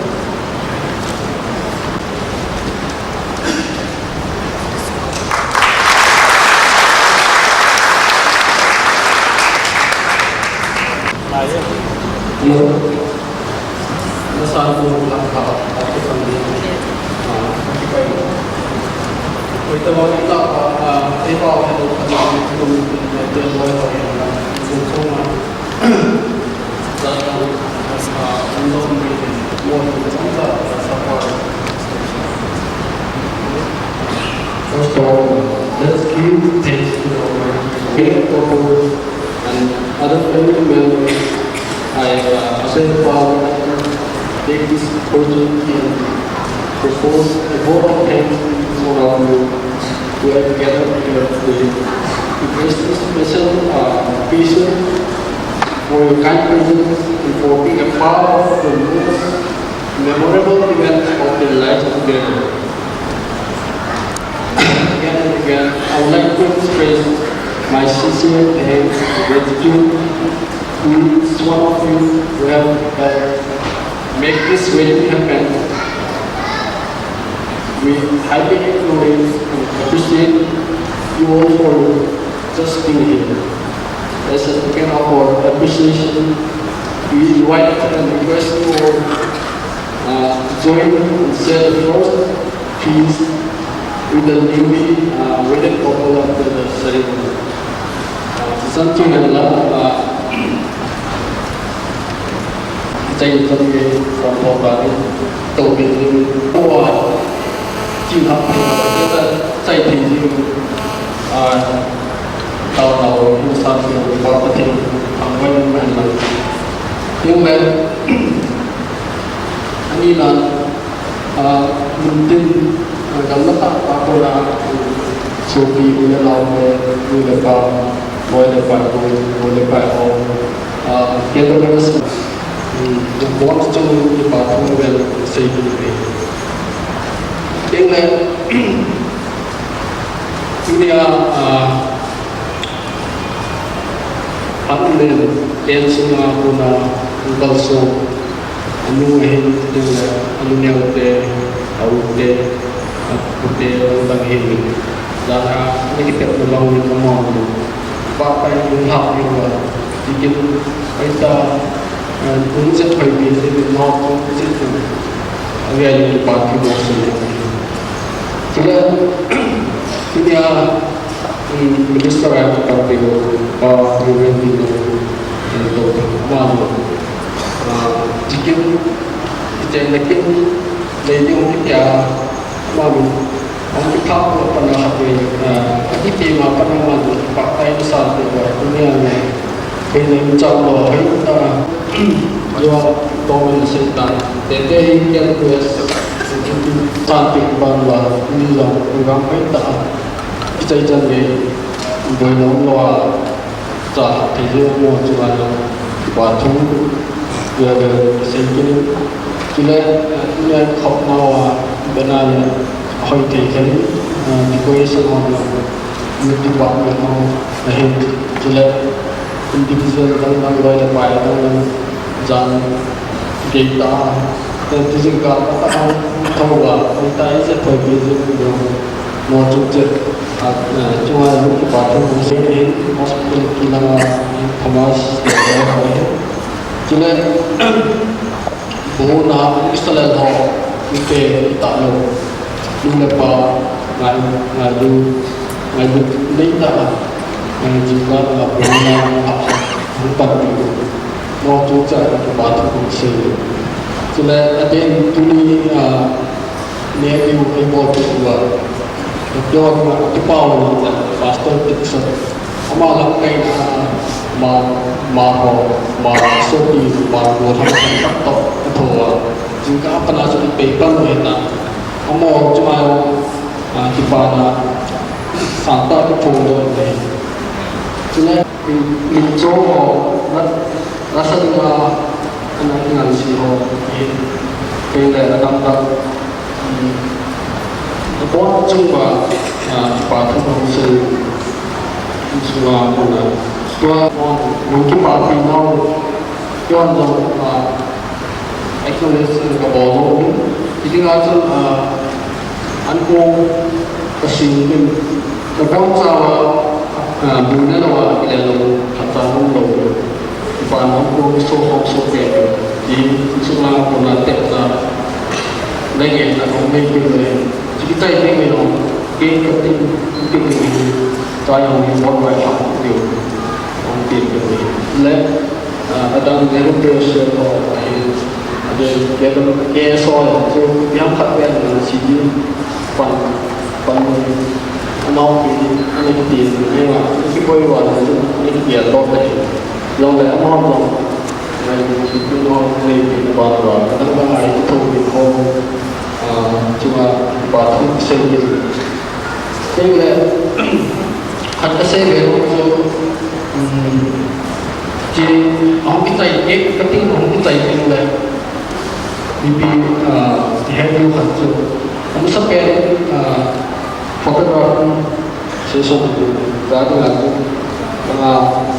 Hello. Nasa ko lang ka, ako kami. Ah, okay, bye. Wait, the one that, uh, they call it, uh, the, the, the, the, the, the, First of all, let's give thanks to our great purpose and other family members. I, uh, Father, take this opportunity and propose a vote of thanks to all of you who have gathered here today. We express special, uh, appreciation for your kind presence and for being a part of the most memorable event of their lives together. Again and again. I would like to express my sincere thanks and gratitude to each one of you who have helped make this wedding happen. We highly acknowledge and appreciate you all for just being here. As a token of our appreciation, we invite and request you all, uh, to join and share the first feast with the newly, uh, wedded couple after the ceremony. Uh, Santu and love, uh, Chai cham nge, from Bogani, to be in, to, uh, chin hap, uh, chai thei jing, uh, tao tao, in san ke, ba pa thei, ang bai man man. Yung le, ani na, uh, mun tin, uh, gam na ta, ta ko na, so pi, u le nao le, u le pa, boy le pa, boy, boy le pa, oh, uh, ke to le, Bawm chung kipa thu vel sei kit uve. Tengle, tunia, ah, Hanlen, ken sunga kona, Uncle So, anu ahin, tengle, anu neo te, a u te, a pu te, dang dang hin, jana, ni kitep na bang ni amon. Papai hung lhah ding uva, tikin, hoita, eh, hung jet phai pi jin, nao hung jet ding, avia kipa thu bol sei. Chule, tunia, mm, minister a kipa thu, pa, Reverend Dino, eh, to, ma, ah, tikin, tikin, tikin, lei ding kitia, Mami, ang kipa ko pa na hati, ah, ang kipa ma pa na man, pa tai sa ko ko ni ang. Kaya yung chao lo, ay ta. Yo, to man sa ta. Tete yung kaya ko sa ti ban ba, ni lo, ko ang ay ta. Kita jan ni, boy lo lo. Cha, thei jeh a mo chunga jong kipa thu, ya le, sei kit in. Chule, eh, tuni a khop nau a, bena le, hoi thei khen, eh, decoration ho le, youth department ho, ahin, chule, individual dang dang, loi le pai dang dang, jan, gei ta, eh, tijing ka, ka ta, tho ga, hoi ta, ise thoi pi jing, mo chung che. A, eh, chunga jong kipa thu hung sei in, hospitality langa, Thomas, eh, chule, bu na, Israel ho, ipe, ita lo, nu le pa, ngai, ngailu, ngailu, nei ta, ngai jing la, la, bu na, ha, ha, hung pan pi, mo chu cha, kipa thu hung sei. Chule, again, tuni, ah, Nephew, ei bol tu uva. Don, a kipau ni ta, Pastor Dixon. Ama lam kai na, ma, ma ho, ma sopi, ma go tham tham tak tok, a tho a. Jingkah a pat na chu i pei pan u ahi ta. Ama chu ma, a, kipa na, sa ta ki pho do ne. Chule, Min, min cho ho, na, na sa dinga, ana kingan si ho, hi, kei le na dam dam, um, na pon chung ba, ah, pa thu hong sei, chung ba, kona, tua, nung kipa pi nau, tua nau, ah, Acknowledge ka bol lou. Hiti nga chun, ah, an kong ka sing in, ka bol chau a, ah, bu ne lou a, kile lou, khat cha lou lou. Kipa na an kong so hom so ke, ti sung la ko na te na, le nge na ko me ke le. Ti tai ke me lou, ke ka tin, tin ni, ta yang ni bol wai ha, ti, ti le. Ah, adang Nehru Press ho, ahi, adang K S O ho, chu yang khat pen na C D pan, pan, anao pi, ani ti, ni ma, ki poi wa, ni ti a to te. Long le anao long, ni ti no, ni ti na ba wa, adang ba ai to ni ho, ah, chu ma, ba thu sei ni. Tengle, khat ka sei ve lou chu, um, ti, ahung kichai, eh, ka ting ahung kichai tengle. Mipi, ah, ti het lou khat chu. Ahung sa pen, ah, photograph, Session tu, za dinga chu, langa,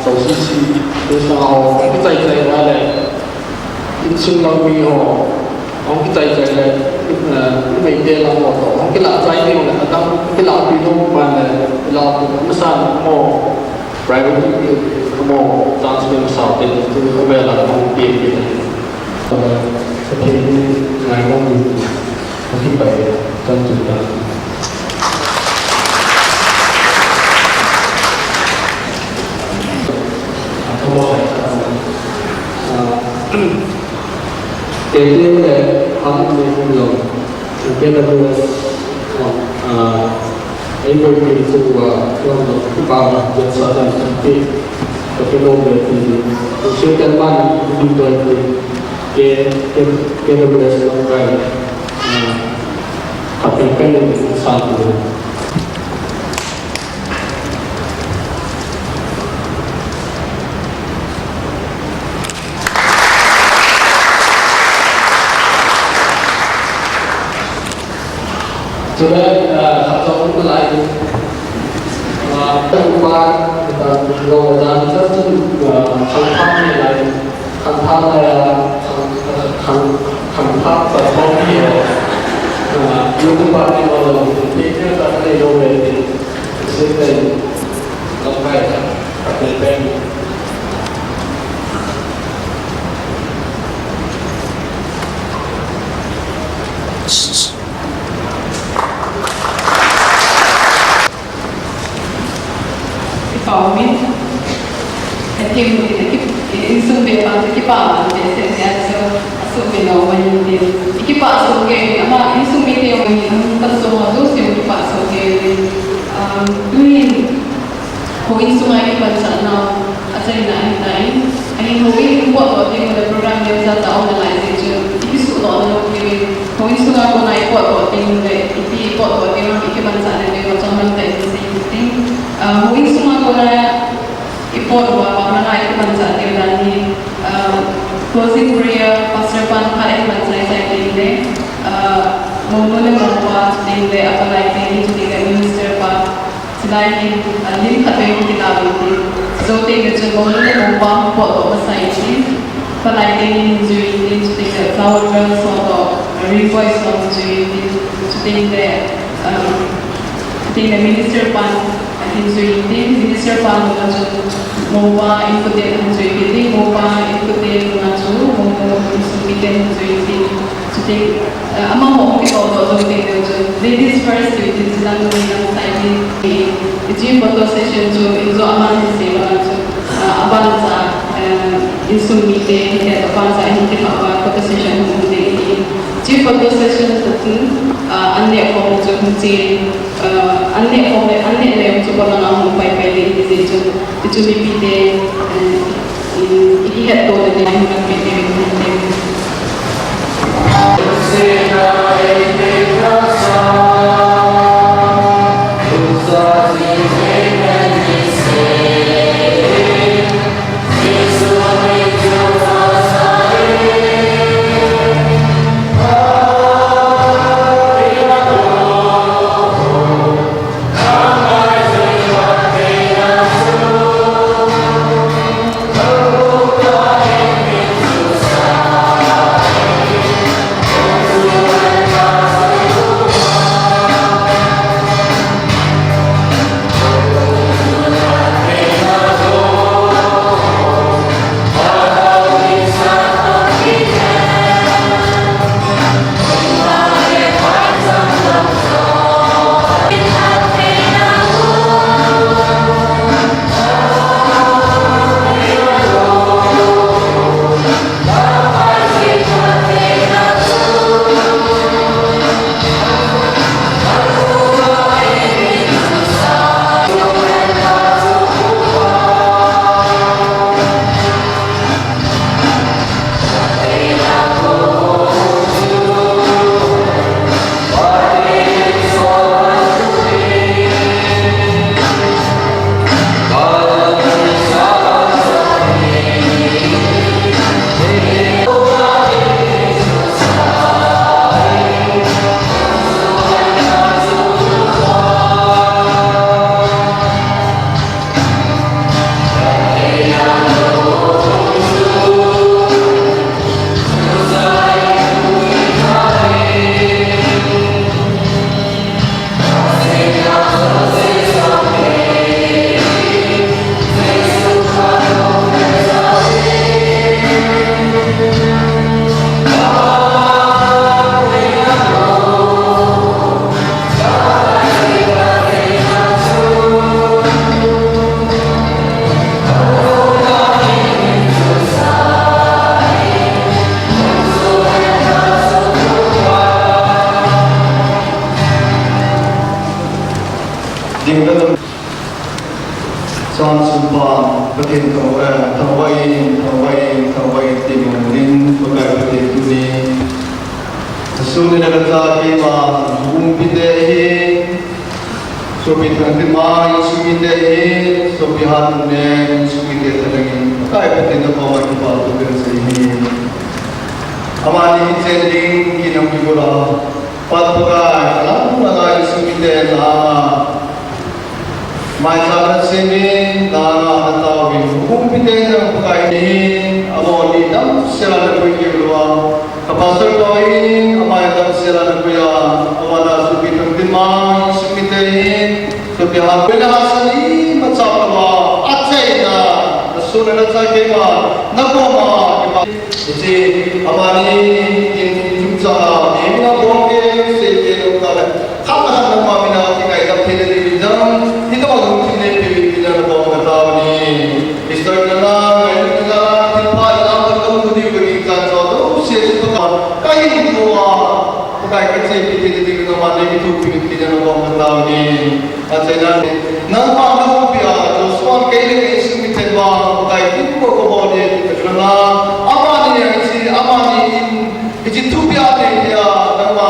so sisi, session ho, kichai chai ra le, insung lang mi ho, hung kichai chai le, eh, Meitei lang ho to, hung kila chai ding le, adang, kila pi ding man le, kila pi ding, masa mo, priority pi mo, chance pi masa te, tu, avela hung pi pi le. Pathen hi ngaidam in, akipai, chan chu ta. Kei le, ang ne hung lo, kei le, ah, Ei boipi chu, ah, lam lo, kipa, jat sa dan kan ti, ka pe lo ve ti, tu si kan man, ni doi ti, ke, ke, ke lo ve sa lo kai, ah, ka pe pe ni sa tu. Chule, ah, khat jong um nalai. Ah, upa, ah, lo, dan, dan, ah, khangthah nalai. Khangthah nalai, ah, khang, khang, khangthah, ah, mo ni lo. Ah, YouTube pa ni lo, lo, ti, ti, ta ni lo, le, ti. Si, te, lo, kai, ta, ta, te, te. Kipa umin. Ati, ati, insung be pa, kipa, be se, se, so, so be no, when you did. Kipa, so, ke, ama, insung be te, when you, um, pa, so, do, so, kipa, so, ke, um, doing. Houin sunga i kipanchah nau, achaina ahitai. Ahin houin i potdoh ding ule program neocha cha um nalai jeh chun, i kisuhdoh nalou diuvin. Houin sunga kona i potdoh ding ule, ipi i potdoh ding ham i kimanchah na diuva chomlam tah in sei ding. Ah, houin sunga kona i pot uva, panglanga i kimanchah diu dan hi, ah, closing prayer, pastor pan phat i kimanchah chai ding le, ah, mounu le moupa, chuteng le apalai teni, chuteng le minister pa, Chulai hin, ah, lim khat vei hung kilah uvin tin. Chuteng le chun mounu le moupa hung potdoh masa in tin. Palai teni hin jui in tin, chuteng le flower girls ho toh, ring boys ho hin jui in tin. Chuteng le, um, chuteng le minister pan hin jui in tin. Minister pan ho chun moupa inkoten hin jui in tin. Moupa inkoten a chu mounu insung miten hin jui in tin. Chuteng, eh, amaho hung kitoh doh jou teng leu chun, ladies first, ti chun lang nui lang side in, eh, hiche photo session chu, in jo aman hin sei banga chu, eh, abancha, eh, insung mite, hiche abancha hin kipah uva photo session hung um ding ahi. Hiche photo session chu, eh, an neh khom chu hung chen, eh, an neh khom le, an neh le chu polang a hung pai pai ding ahi jeh chun, hichu mipite, eh, Sumpa, Pathen thangvah, eh, thangvah in, thangvah in, thangvah in ti mong in, Pakai Pathen tuni. Sum ni na kata keima, um pite hi, sopi thang ti ma, in sum ite hi, sopi hat ne, in sum ite thanangin, Pakai Pathen na koma kipathu kasei hi. Amani chen ding, kinam kibula, Pat Pakai, alang langa in sum ite na, Maicham na simin, dana na taovin, humpite na Pakai ni, amo ni damsela na koi kiulua. Ka pastor toh in, amai damsela na koiya, amana supi tum tima, supite in, supi ha koina hasani, macham ma, achaina, na suna na chakema, na koma, Hiche, amani, in, in, chungchang a, in, na bol ke, sei ke, lo ka le. Khat na khat na ma mina, kingaidam thei na ding in jong, hitobang lungthim neipe uvin, na bol ka taove. History na na, ngai na na, thil pha na, ka mu diu ka ging chan chon, to, se, se, to, ka, ka hin ko a, Pakai kachepi thei na ding in, amani kithopi uvin, na bol ka taove. Achaina, nangma na houpi a, Joshua kei le kei sung miten vang, Pakai kin ko ko bol e, ti ka chuna. Amani a hiche, amani in, hiche thupia nei tia, nangma,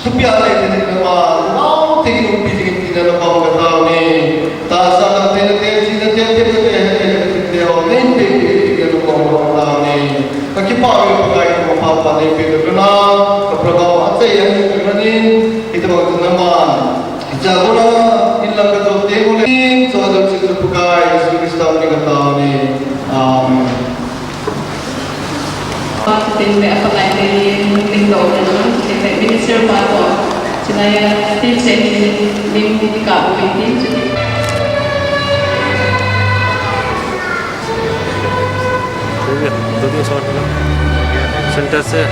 thupia nei tia nangma, nao te in umpi ding tina na bang ka taove. Tahsa nang te na te, chi na te, te na te, he te na te, te ho, nei pe pe tina na bang ka taove. Ka kipah uve Pakai ko pa pa nei pe ka chuna, ka program achai a ni ka chuna ni, hitobang nangma. Jabona, in lang ka jong te mo le, so jong si Pakai, Jesu Christa min in ka taove. Amen. Tin le a Pakai te ni, min do le no, tin le minister pa to. Chulai a, tin se ni, min ni ka bo tin. Center से।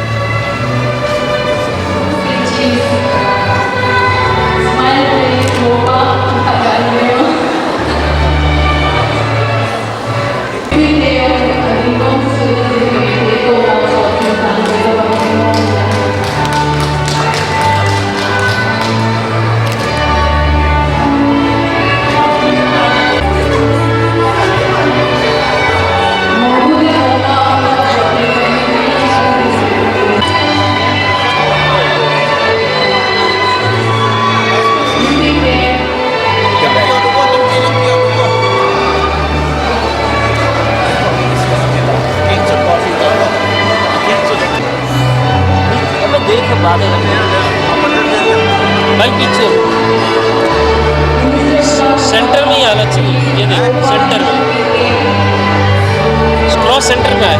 अबे देख, बात है। भाई, पीछे। सेंटर में ही आना चाहिए। ये देख, सेंटर में। क्रॉस सेंटर में आए।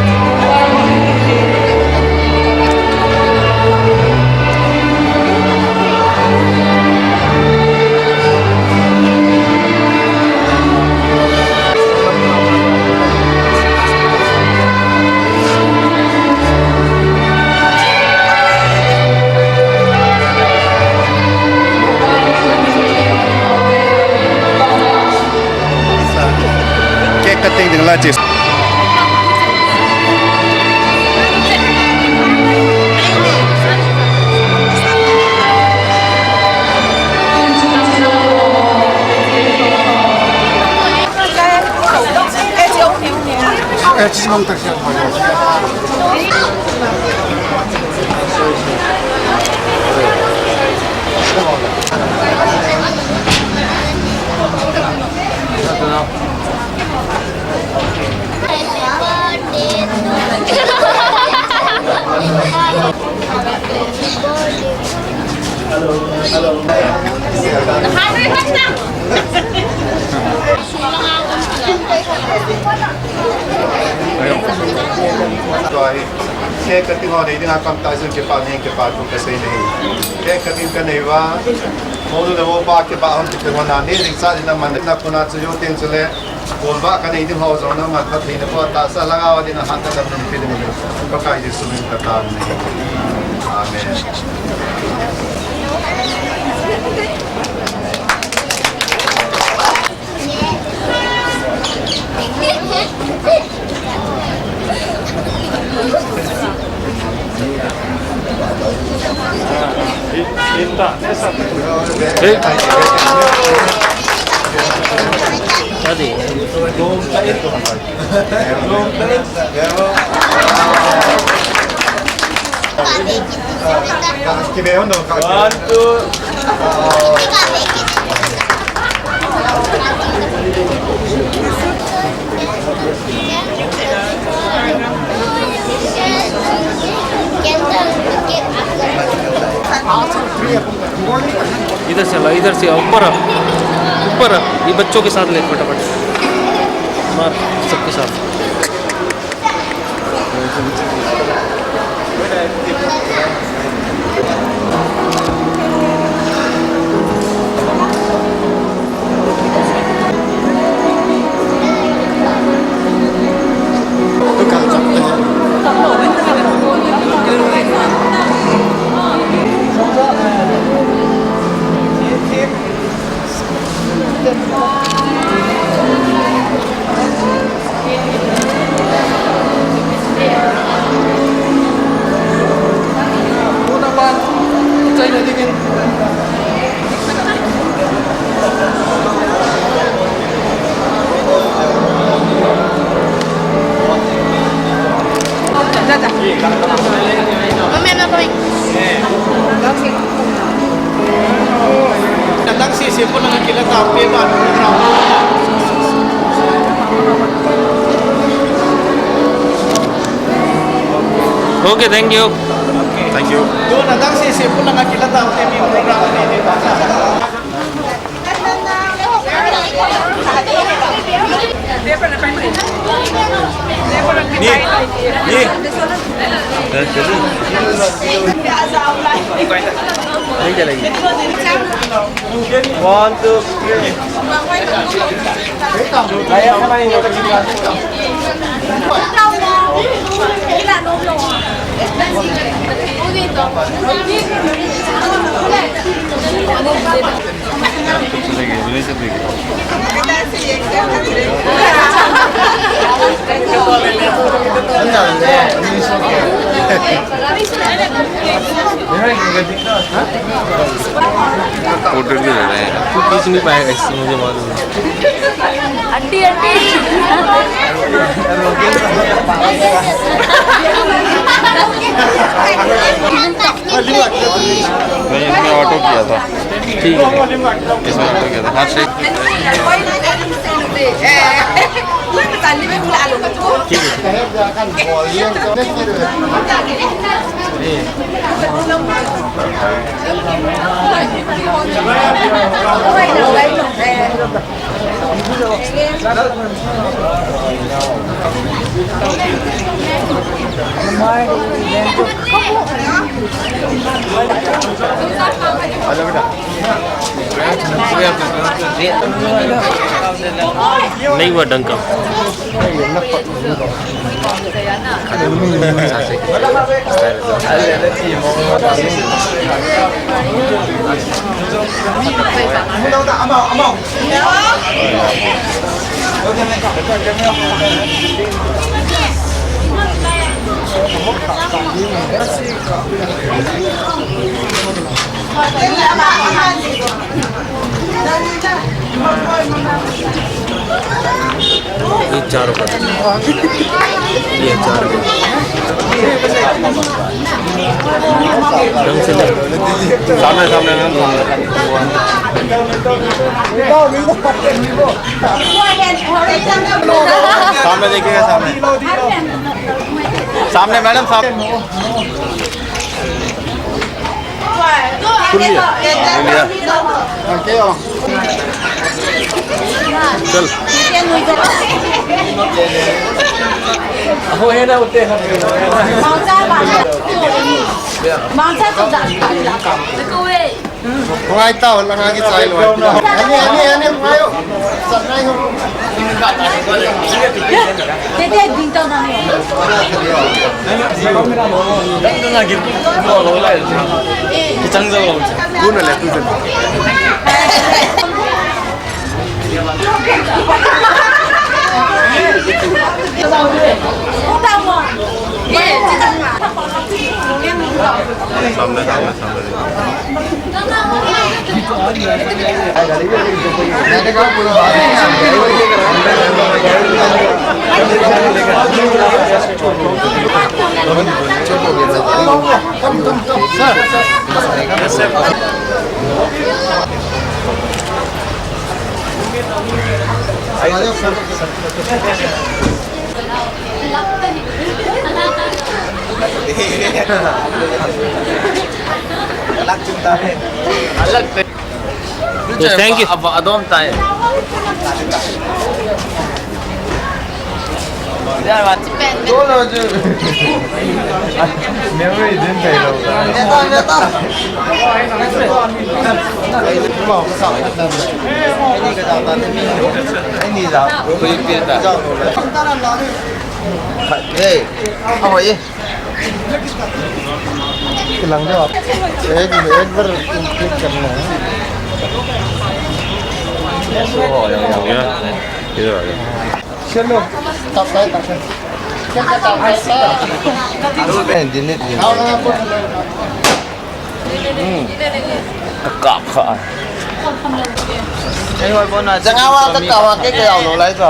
Cake cutting ding la chi. Cake cutting ho nei dinga kamtah jong kipah nei, kipathu kasei nei. Cake cutting kanei uva, monu le mopa kipah hon ti kei uva, nei ding cha ding na man na kona chu yo teng chule, kolba kanei ding ho jong na man phat thei na po, tahsa lhagao a ding a hat ka dam nei pe ding le. Pakai Jesu min in ka taove nei. Amen. Hey. Adi. One, two. इधर से ला, इधर से, ऊपर आ, ऊपर आ। ये बच्चों के साथ ले फटाफट, मार सबके साथ। Mommy, I'm not coming. Datang sisi pun nang kila tapi ba. Okay, thank you. Thank you. Tu datang sisi pun nang kila tapi mi program ni di. Ni, ni. नहीं चलेगी। One, two, three. ऑर्डर भी ले रहे हैं। तू खींच नहीं पाएगा इससे, मुझे मालूम है। Aunty, aunty. नहीं, इसमें ऑटो किया था। ठीक है। इसमें ऑटो किया था। हाँ, ठीक। ठीक है। नहीं हुआ ढंग का। ये चार रुपए। ये चार रुपए। ढंग से ले। सामने, सामने, सामने। सामने देखिएगा, सामने। सामने, मैडम, सामने। खुल लिया। खुल लिया। चल। Ngai tao, la ngai ki chai lo. Ani, ani, ani, ngai yo. Sa ngai ho. Tete, ding tao na. Dang dang lagi. Lo lo la. Ki chang jao lo. Gun le tu. सामने, सामने, सामने। Alag chunta hai. Alag pe. Yes, thank you. Aba adom tai. Memory din tai lo. Hey, how are you? खिलाऊंगा आप। एक, एक बार click करना है। हो गया। इधर आ गया। चलो। Delete, delete. Hmm. Kakap kha. Jang awa kakap kha, kei kei au lo lai to.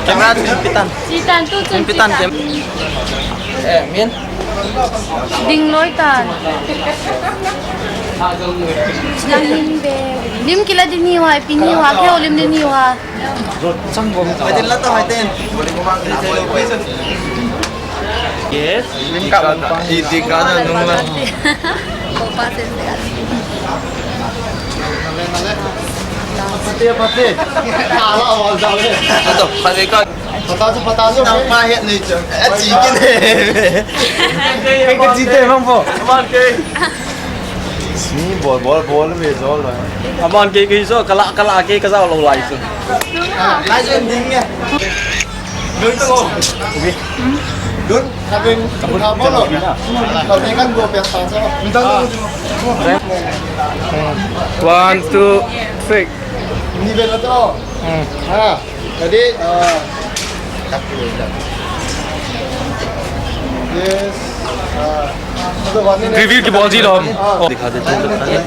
Camera tu pitan. Pitan tu pitan cam. Eh, min. Ding loi tan. Nang hin be. Lim kila dini wa, pini wa, keo lim dini wa. Chang bom. Mai tin la ta, mai tin. Yes. Lim ka bom pa. Iti ka na nung la. Bom pa sen de. Pati, pati. Ala wa da le. Ato, pati ka. Pata chu, pata chu. Nang pa het ni chu. A chi kin. Kei ka chi te mang po. Mang kei. Ni bol, bol, bol, ve zo lo. Aman kei, kei zo, kala, kala, kei ka za lo lai chu. Lai chu ding nge. Dun to. Dun, ka bin, ka bol lo. Ka bin kan go pe sa sa. Min ta lo. One, two, three. Ni ve lo to. Hmm. Ha. Ready? Ah. Yes. Ah. Reveal kibol ji lou. Ah. Dikha de, tum dikha de.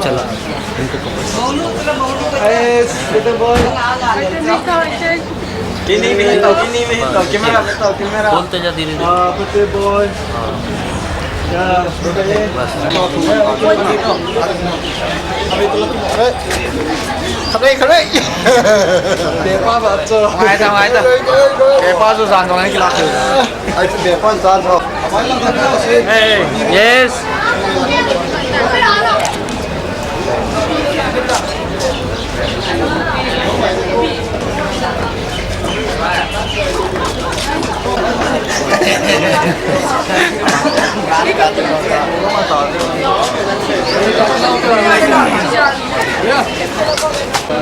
Chala. Yes, little boy. Kini mein to, kini mein to, camera mein to, camera. Bolte ja dheere dheere. Ah, little boy. Khatvei, khatvei. Bepa ba chu. Ngai ta, ngai ta. Bepa chu jan jong ngai kila. Ai, bepa jan jong. Hey, yes.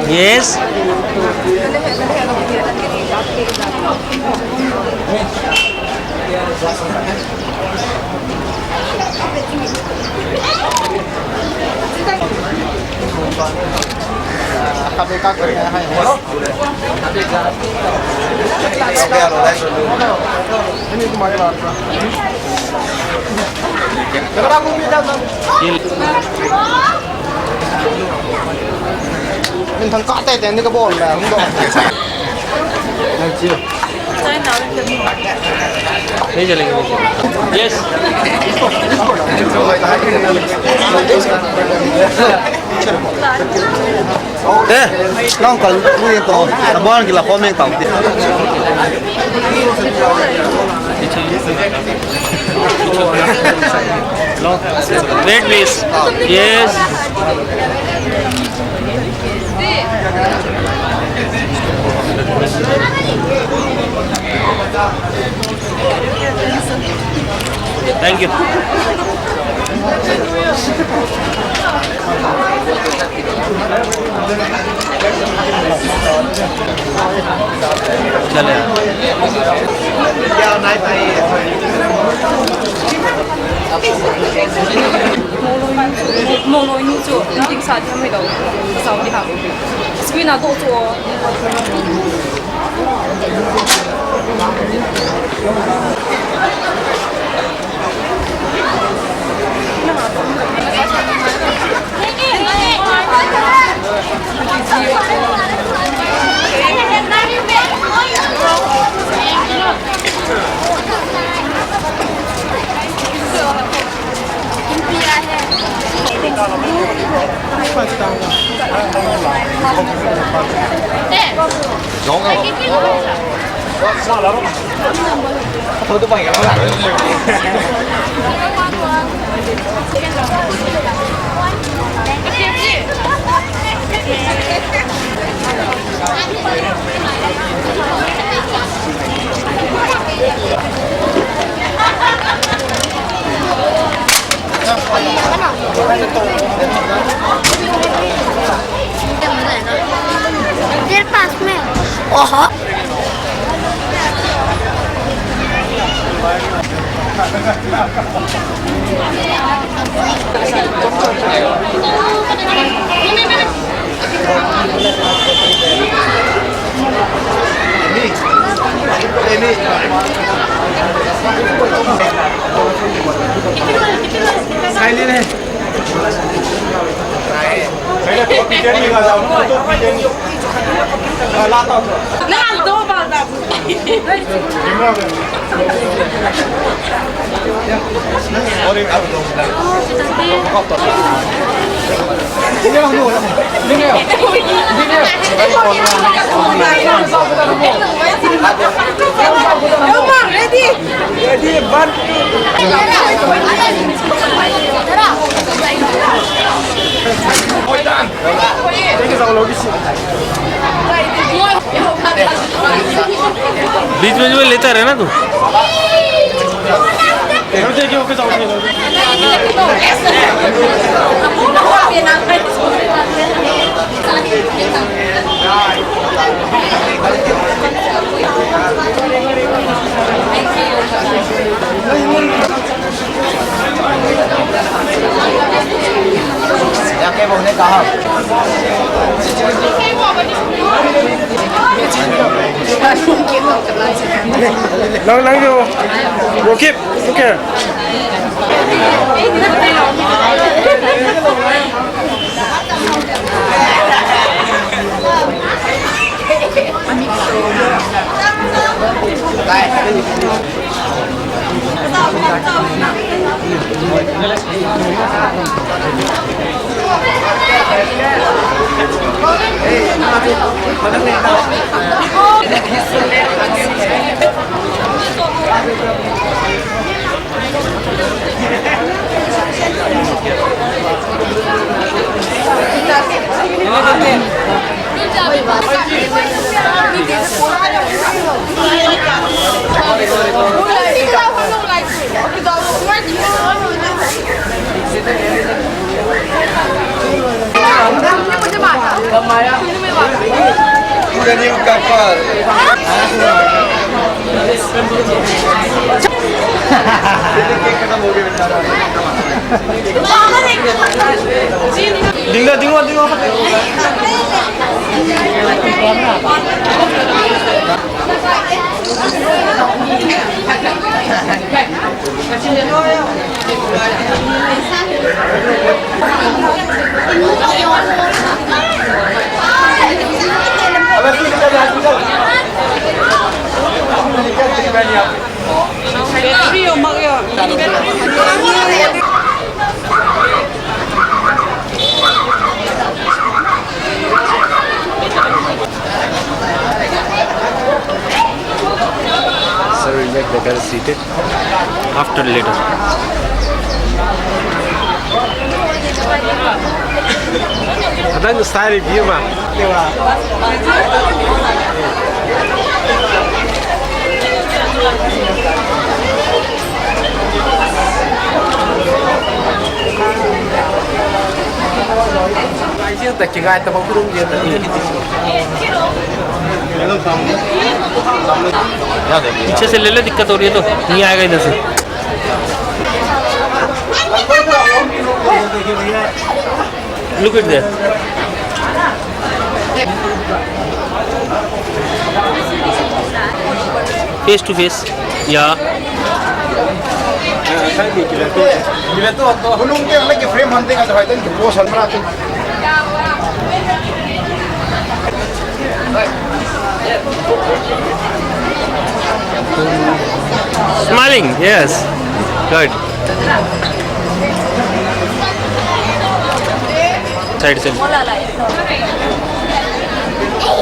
Yes. Min thang kah tei tei ni ka bol le, hung dong. Yes. Eh, nang kal ui to, na bon kila comment tau ti. Wait, please. Yes. Thank you. चले। Moloi nu chu, ding sa di ham hilo. Sa di ham. Screen a do chu. तेरे पास में। ओहो। बीच बीच में लेता रहना तू। Lang, lang, yo. Yo, keep. Okay. Sir will get better seated after later. Adang style view ma. पीछे से ले ले, दिक्कत हो रही है तो। नहीं आएगा इधर से। Look at there. Face to face. Yeah. Smiling, yes. Good. Side se.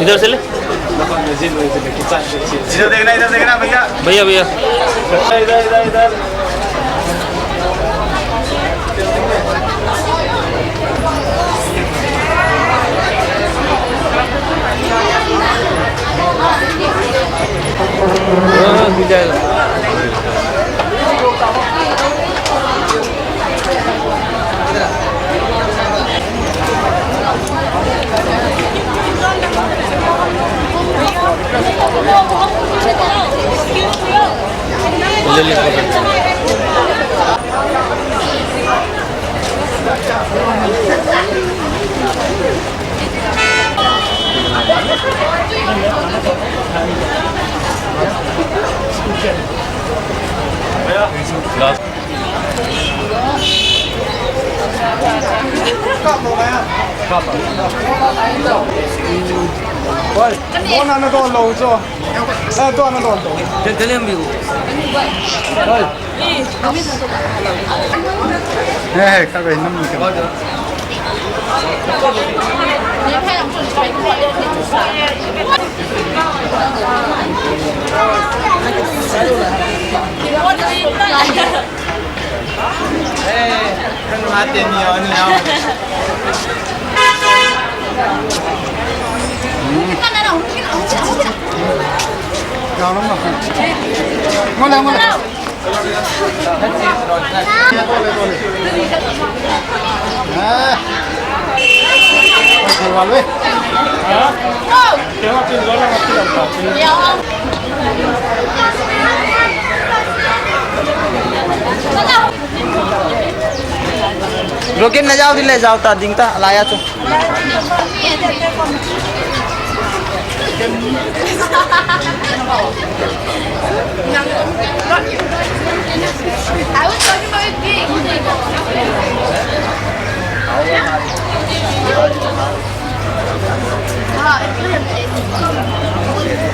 इधर से ले। इधर देखना, इधर देखना भैया। भैया, भैया। इधर, इधर, इधर। हाँ, हाँ, मिल जाएगा। ले ले, पकड़। Oi, mo na na to lo cho. Eh, to na to to. Te, te le mi. Oi. Eh, ka be nam ni ka. Eh, kan mate ni, oh, ni, oh. Hmm. Ngole, ngole. Rokin na jao, din le jao ta, ding ta, laya chu.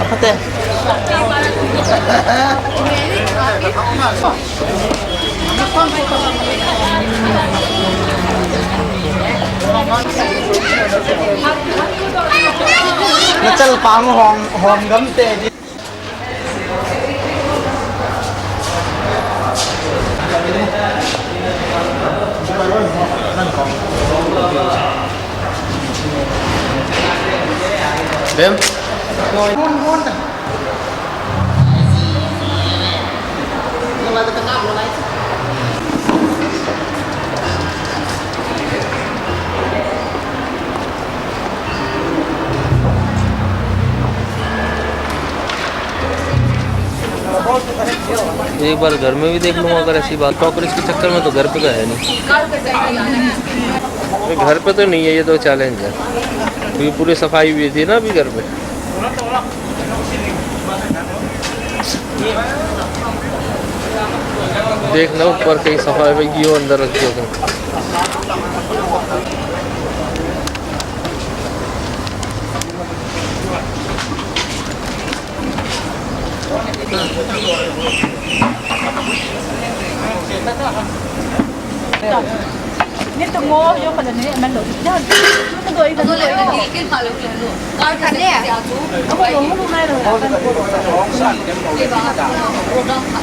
Apa teh? Nachal pang hom, hom gam te di. Bem. एक बार घर में भी देख लूंगा अगर ऐसी बात। Crockeries के चक्कर में तो घर पे का है नहीं। ये घर पे तो नहीं है, ये तो challenge है। क्योंकि पूरी सफाई हुई थी ना अभी घर पे। देखना ऊपर कहीं सफाई में, ये अंदर रख दिया था। Ni tu mo yo pa ni man lo. Ni tu doi ka doi. Kin pa lo lo. Kar ka le. Ako lo mo lo nai lo. Program pa.